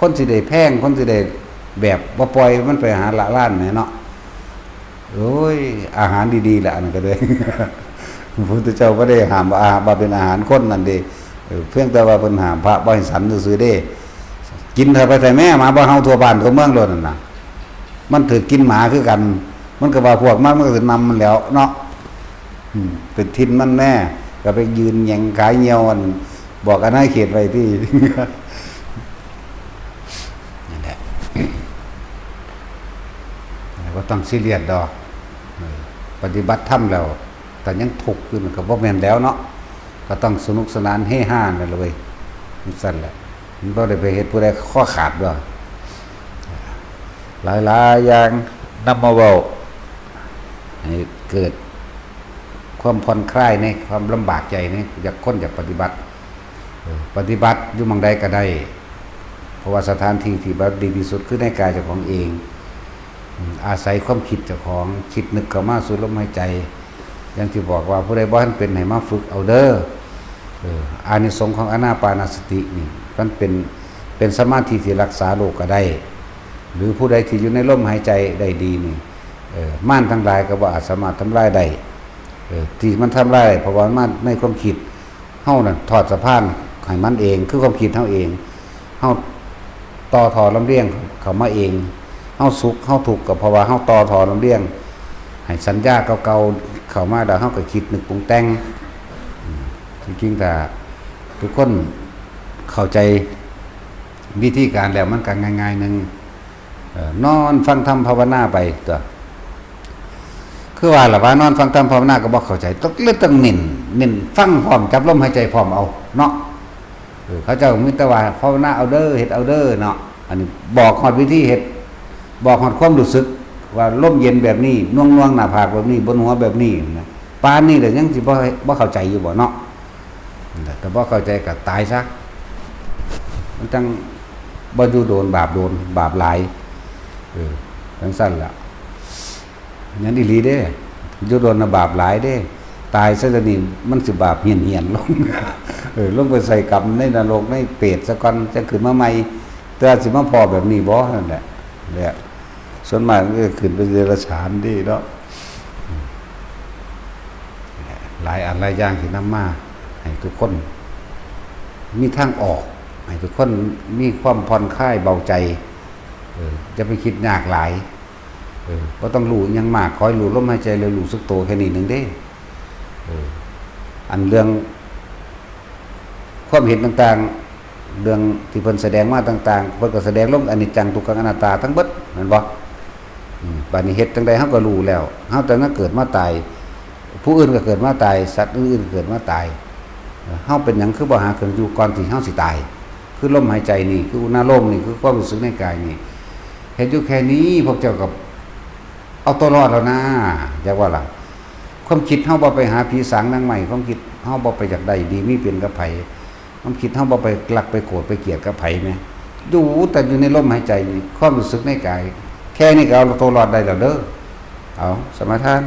คนสิได้แพง คนสิได้แบบบ่ปล่อยมันไปหาละล้านแหมเนาะ โอ้ย อาหารดีๆ ล่ะ อันนั้นก็ได้ พระพุทธเจ้าบ่ได้ห้ามว่าอาหาร ว่าเป็นอาหารคนนั่นเด้ เออ เพียงแต่ว่าเพิ่นห้ามพระบ่ให้ฉันซื่อๆ เด้ กินเข้าไปแต่แม่ หมาบ่เห่าทั่วบ้านทั่วเมืองโลดนั่นน่ะ มันถือกินหมาคือกัน มันก็ว่าพวกมัน มันก็สินำมันแหล้วเนาะ อืม เป็นถิ่นมันแน่ ก็ไปยืนแหย่งขายเหี่ยวอัน บอกอาณาเขตไว้ที่ นั่นแหละ บ่ต้องซีเรียสดอก เออ ปฏิบัติธรรมแล้ว แต่ยังทุกข์อยู่ มันก็บ่แม่นแล้วเนาะ ก็ต้องสนุกสนานเฮฮานั่นแหละเว้ย จั่งซั้นแหละ มันบ่ได้ไปเฮ็ดผู้ใดคอขาดดอก หลายๆ อย่างนำมาเว้า ให้เกิดความผ่อนคลายในความลำบากใจใน อยาก คนอยากปฏิบัติ เออ ปฏิบัติอยู่หม่องใดก็ได้ เพราะว่าสถานที่ที่แบบดีที่สุดคือในกายเจ้าของเอง อืม อาศัยความคิดเจ้าของ คิดนึกเข้ามาสู่ลมหายใจ อย่างที่บอกว่าผู้ใดบ่ทันเป็นให้มาฝึกเอาเด้อ เออ อานิสงส์ของอานาปานสตินี่ มันเป็น เป็นสมาธิที่รักษาโรคก็ได้ หรือผู้ใดที่อยู่ในลมหายใจได้ดีนี่ เออ มารทั้งหลายก็บ่อาจสามารถทำลายได้ เออ ที่มันทำลายได้ เพราะว่ามันในความคิด เฮานั่นทอดสะพานให้มันเอง คือความคิดเฮาเอง เฮาต่อท่อลำเลียงเข้ามาเอง เฮาสุขเฮาทุกข์ก็เพราะว่าเฮาต่อท่อลำเลียง ให้สัญญาเก่าๆ เข้ามาแล้วเฮาก็คิดนึกปรุงแต่ง อืม จริงๆ ถ้าทุกคนเข้าใจวิธีการแล้วมันก็ง่ายๆ หนึ่ง เอ่อ นอนฟังธรรมภาวนาไปตั๊ว คือว่าล่ะว่านอนฟังธรรมภาวนาก็บ่เข้าใจ ต้อง เลยต้องเน้น เน้นฟังพร้อม จับลมหายใจพร้อมเอาเนาะ เออ เขาเจ้ามีแต่ว่าภาวนาเอาเด้อ เฮ็ดเอาเด้อเนาะ อันนี้บอกฮอดวิธีเฮ็ด บอกฮอดความรู้สึก ว่าลมเย็นแบบนี้ น่วงๆ หน้าผากแบบนี้ บนหัวแบบนี้นะ ปานนี้แหละยังสิบ่ บ่เข้าใจอยู่บ่เนาะ นั่นแหละ แต่บ่เข้าใจก็ตายซะ มันจั่งบ่อยู่โดน บาปโดน บาปหลาย เออ จั่งซั้นล่ะ แม่นอีหลีเด้ อยู่โดนน่ะบาปหลายเด้ ตายซะเดี๋ยวนี้มันสิบาปเหี่ยนๆ ลง เออ ลงไปใส่กรรมในนรกในเปรตซะก่อน จั่งขึ้นมาใหม่ แต่สิมาพ้อแบบนี้บ่ นั่นแหละ แหละ ส่วนมากมันก็ขึ้นไปเดรัจฉานเด้เนาะ หลายอันหลายอย่างที่นำมาให้ทุกคนมีทางออก ให้ทุกคนมีความผ่อนคลายเบาใจ เออ อย่าไปคิดยากหลาย เออ บ่ต้องรู้อิหยังมาก ขอให้รู้ลมหายใจ แล้วรู้สึกตัวแค่นี้หนึ่งเด้ เออ อันเรื่องความเห็นต่างๆ เรื่องที่เพิ่นแสดงมาต่างๆ เพิ่นก็แสดงลงอนิจจัง ทุกขัง อนัตตาทั้งเบิด แม่นบ่ อืม บัดนี้เฮ็ดจั่งใดเฮาก็รู้แล้ว เฮาแต่นั้นเกิดมาตาย ผู้อื่นก็เกิดมาตาย สัตว์อื่นๆก็เกิดมาตาย เฮาเป็นหยังคือบ่หาเครื่องอยู่ก่อนที่เฮาสิตาย คือลมหายใจนี่ คืออุณาโลมนี่ คือความรู้สึกในกายนี่ เฮ็ดอยู่แค่นี้ พวกเจ้าก็เอาตัวรอดแล้วนะ จักว่าล่ะ ความคิดเฮาบ่ไปหาผีสางนางไม้ ความคิดเฮาบ่ไปอยากได้ดีมีเป็นกับไผ ความคิดเฮาบ่ไปรักไปโกรธไปเกลียดกับไผแหม อยู่แต่อยู่ในลมหายใจนี่ ความรู้สึกในกาย แค่นี้ก็เอาตัวรอดได้แล้วเด้อ เอา สมาทาน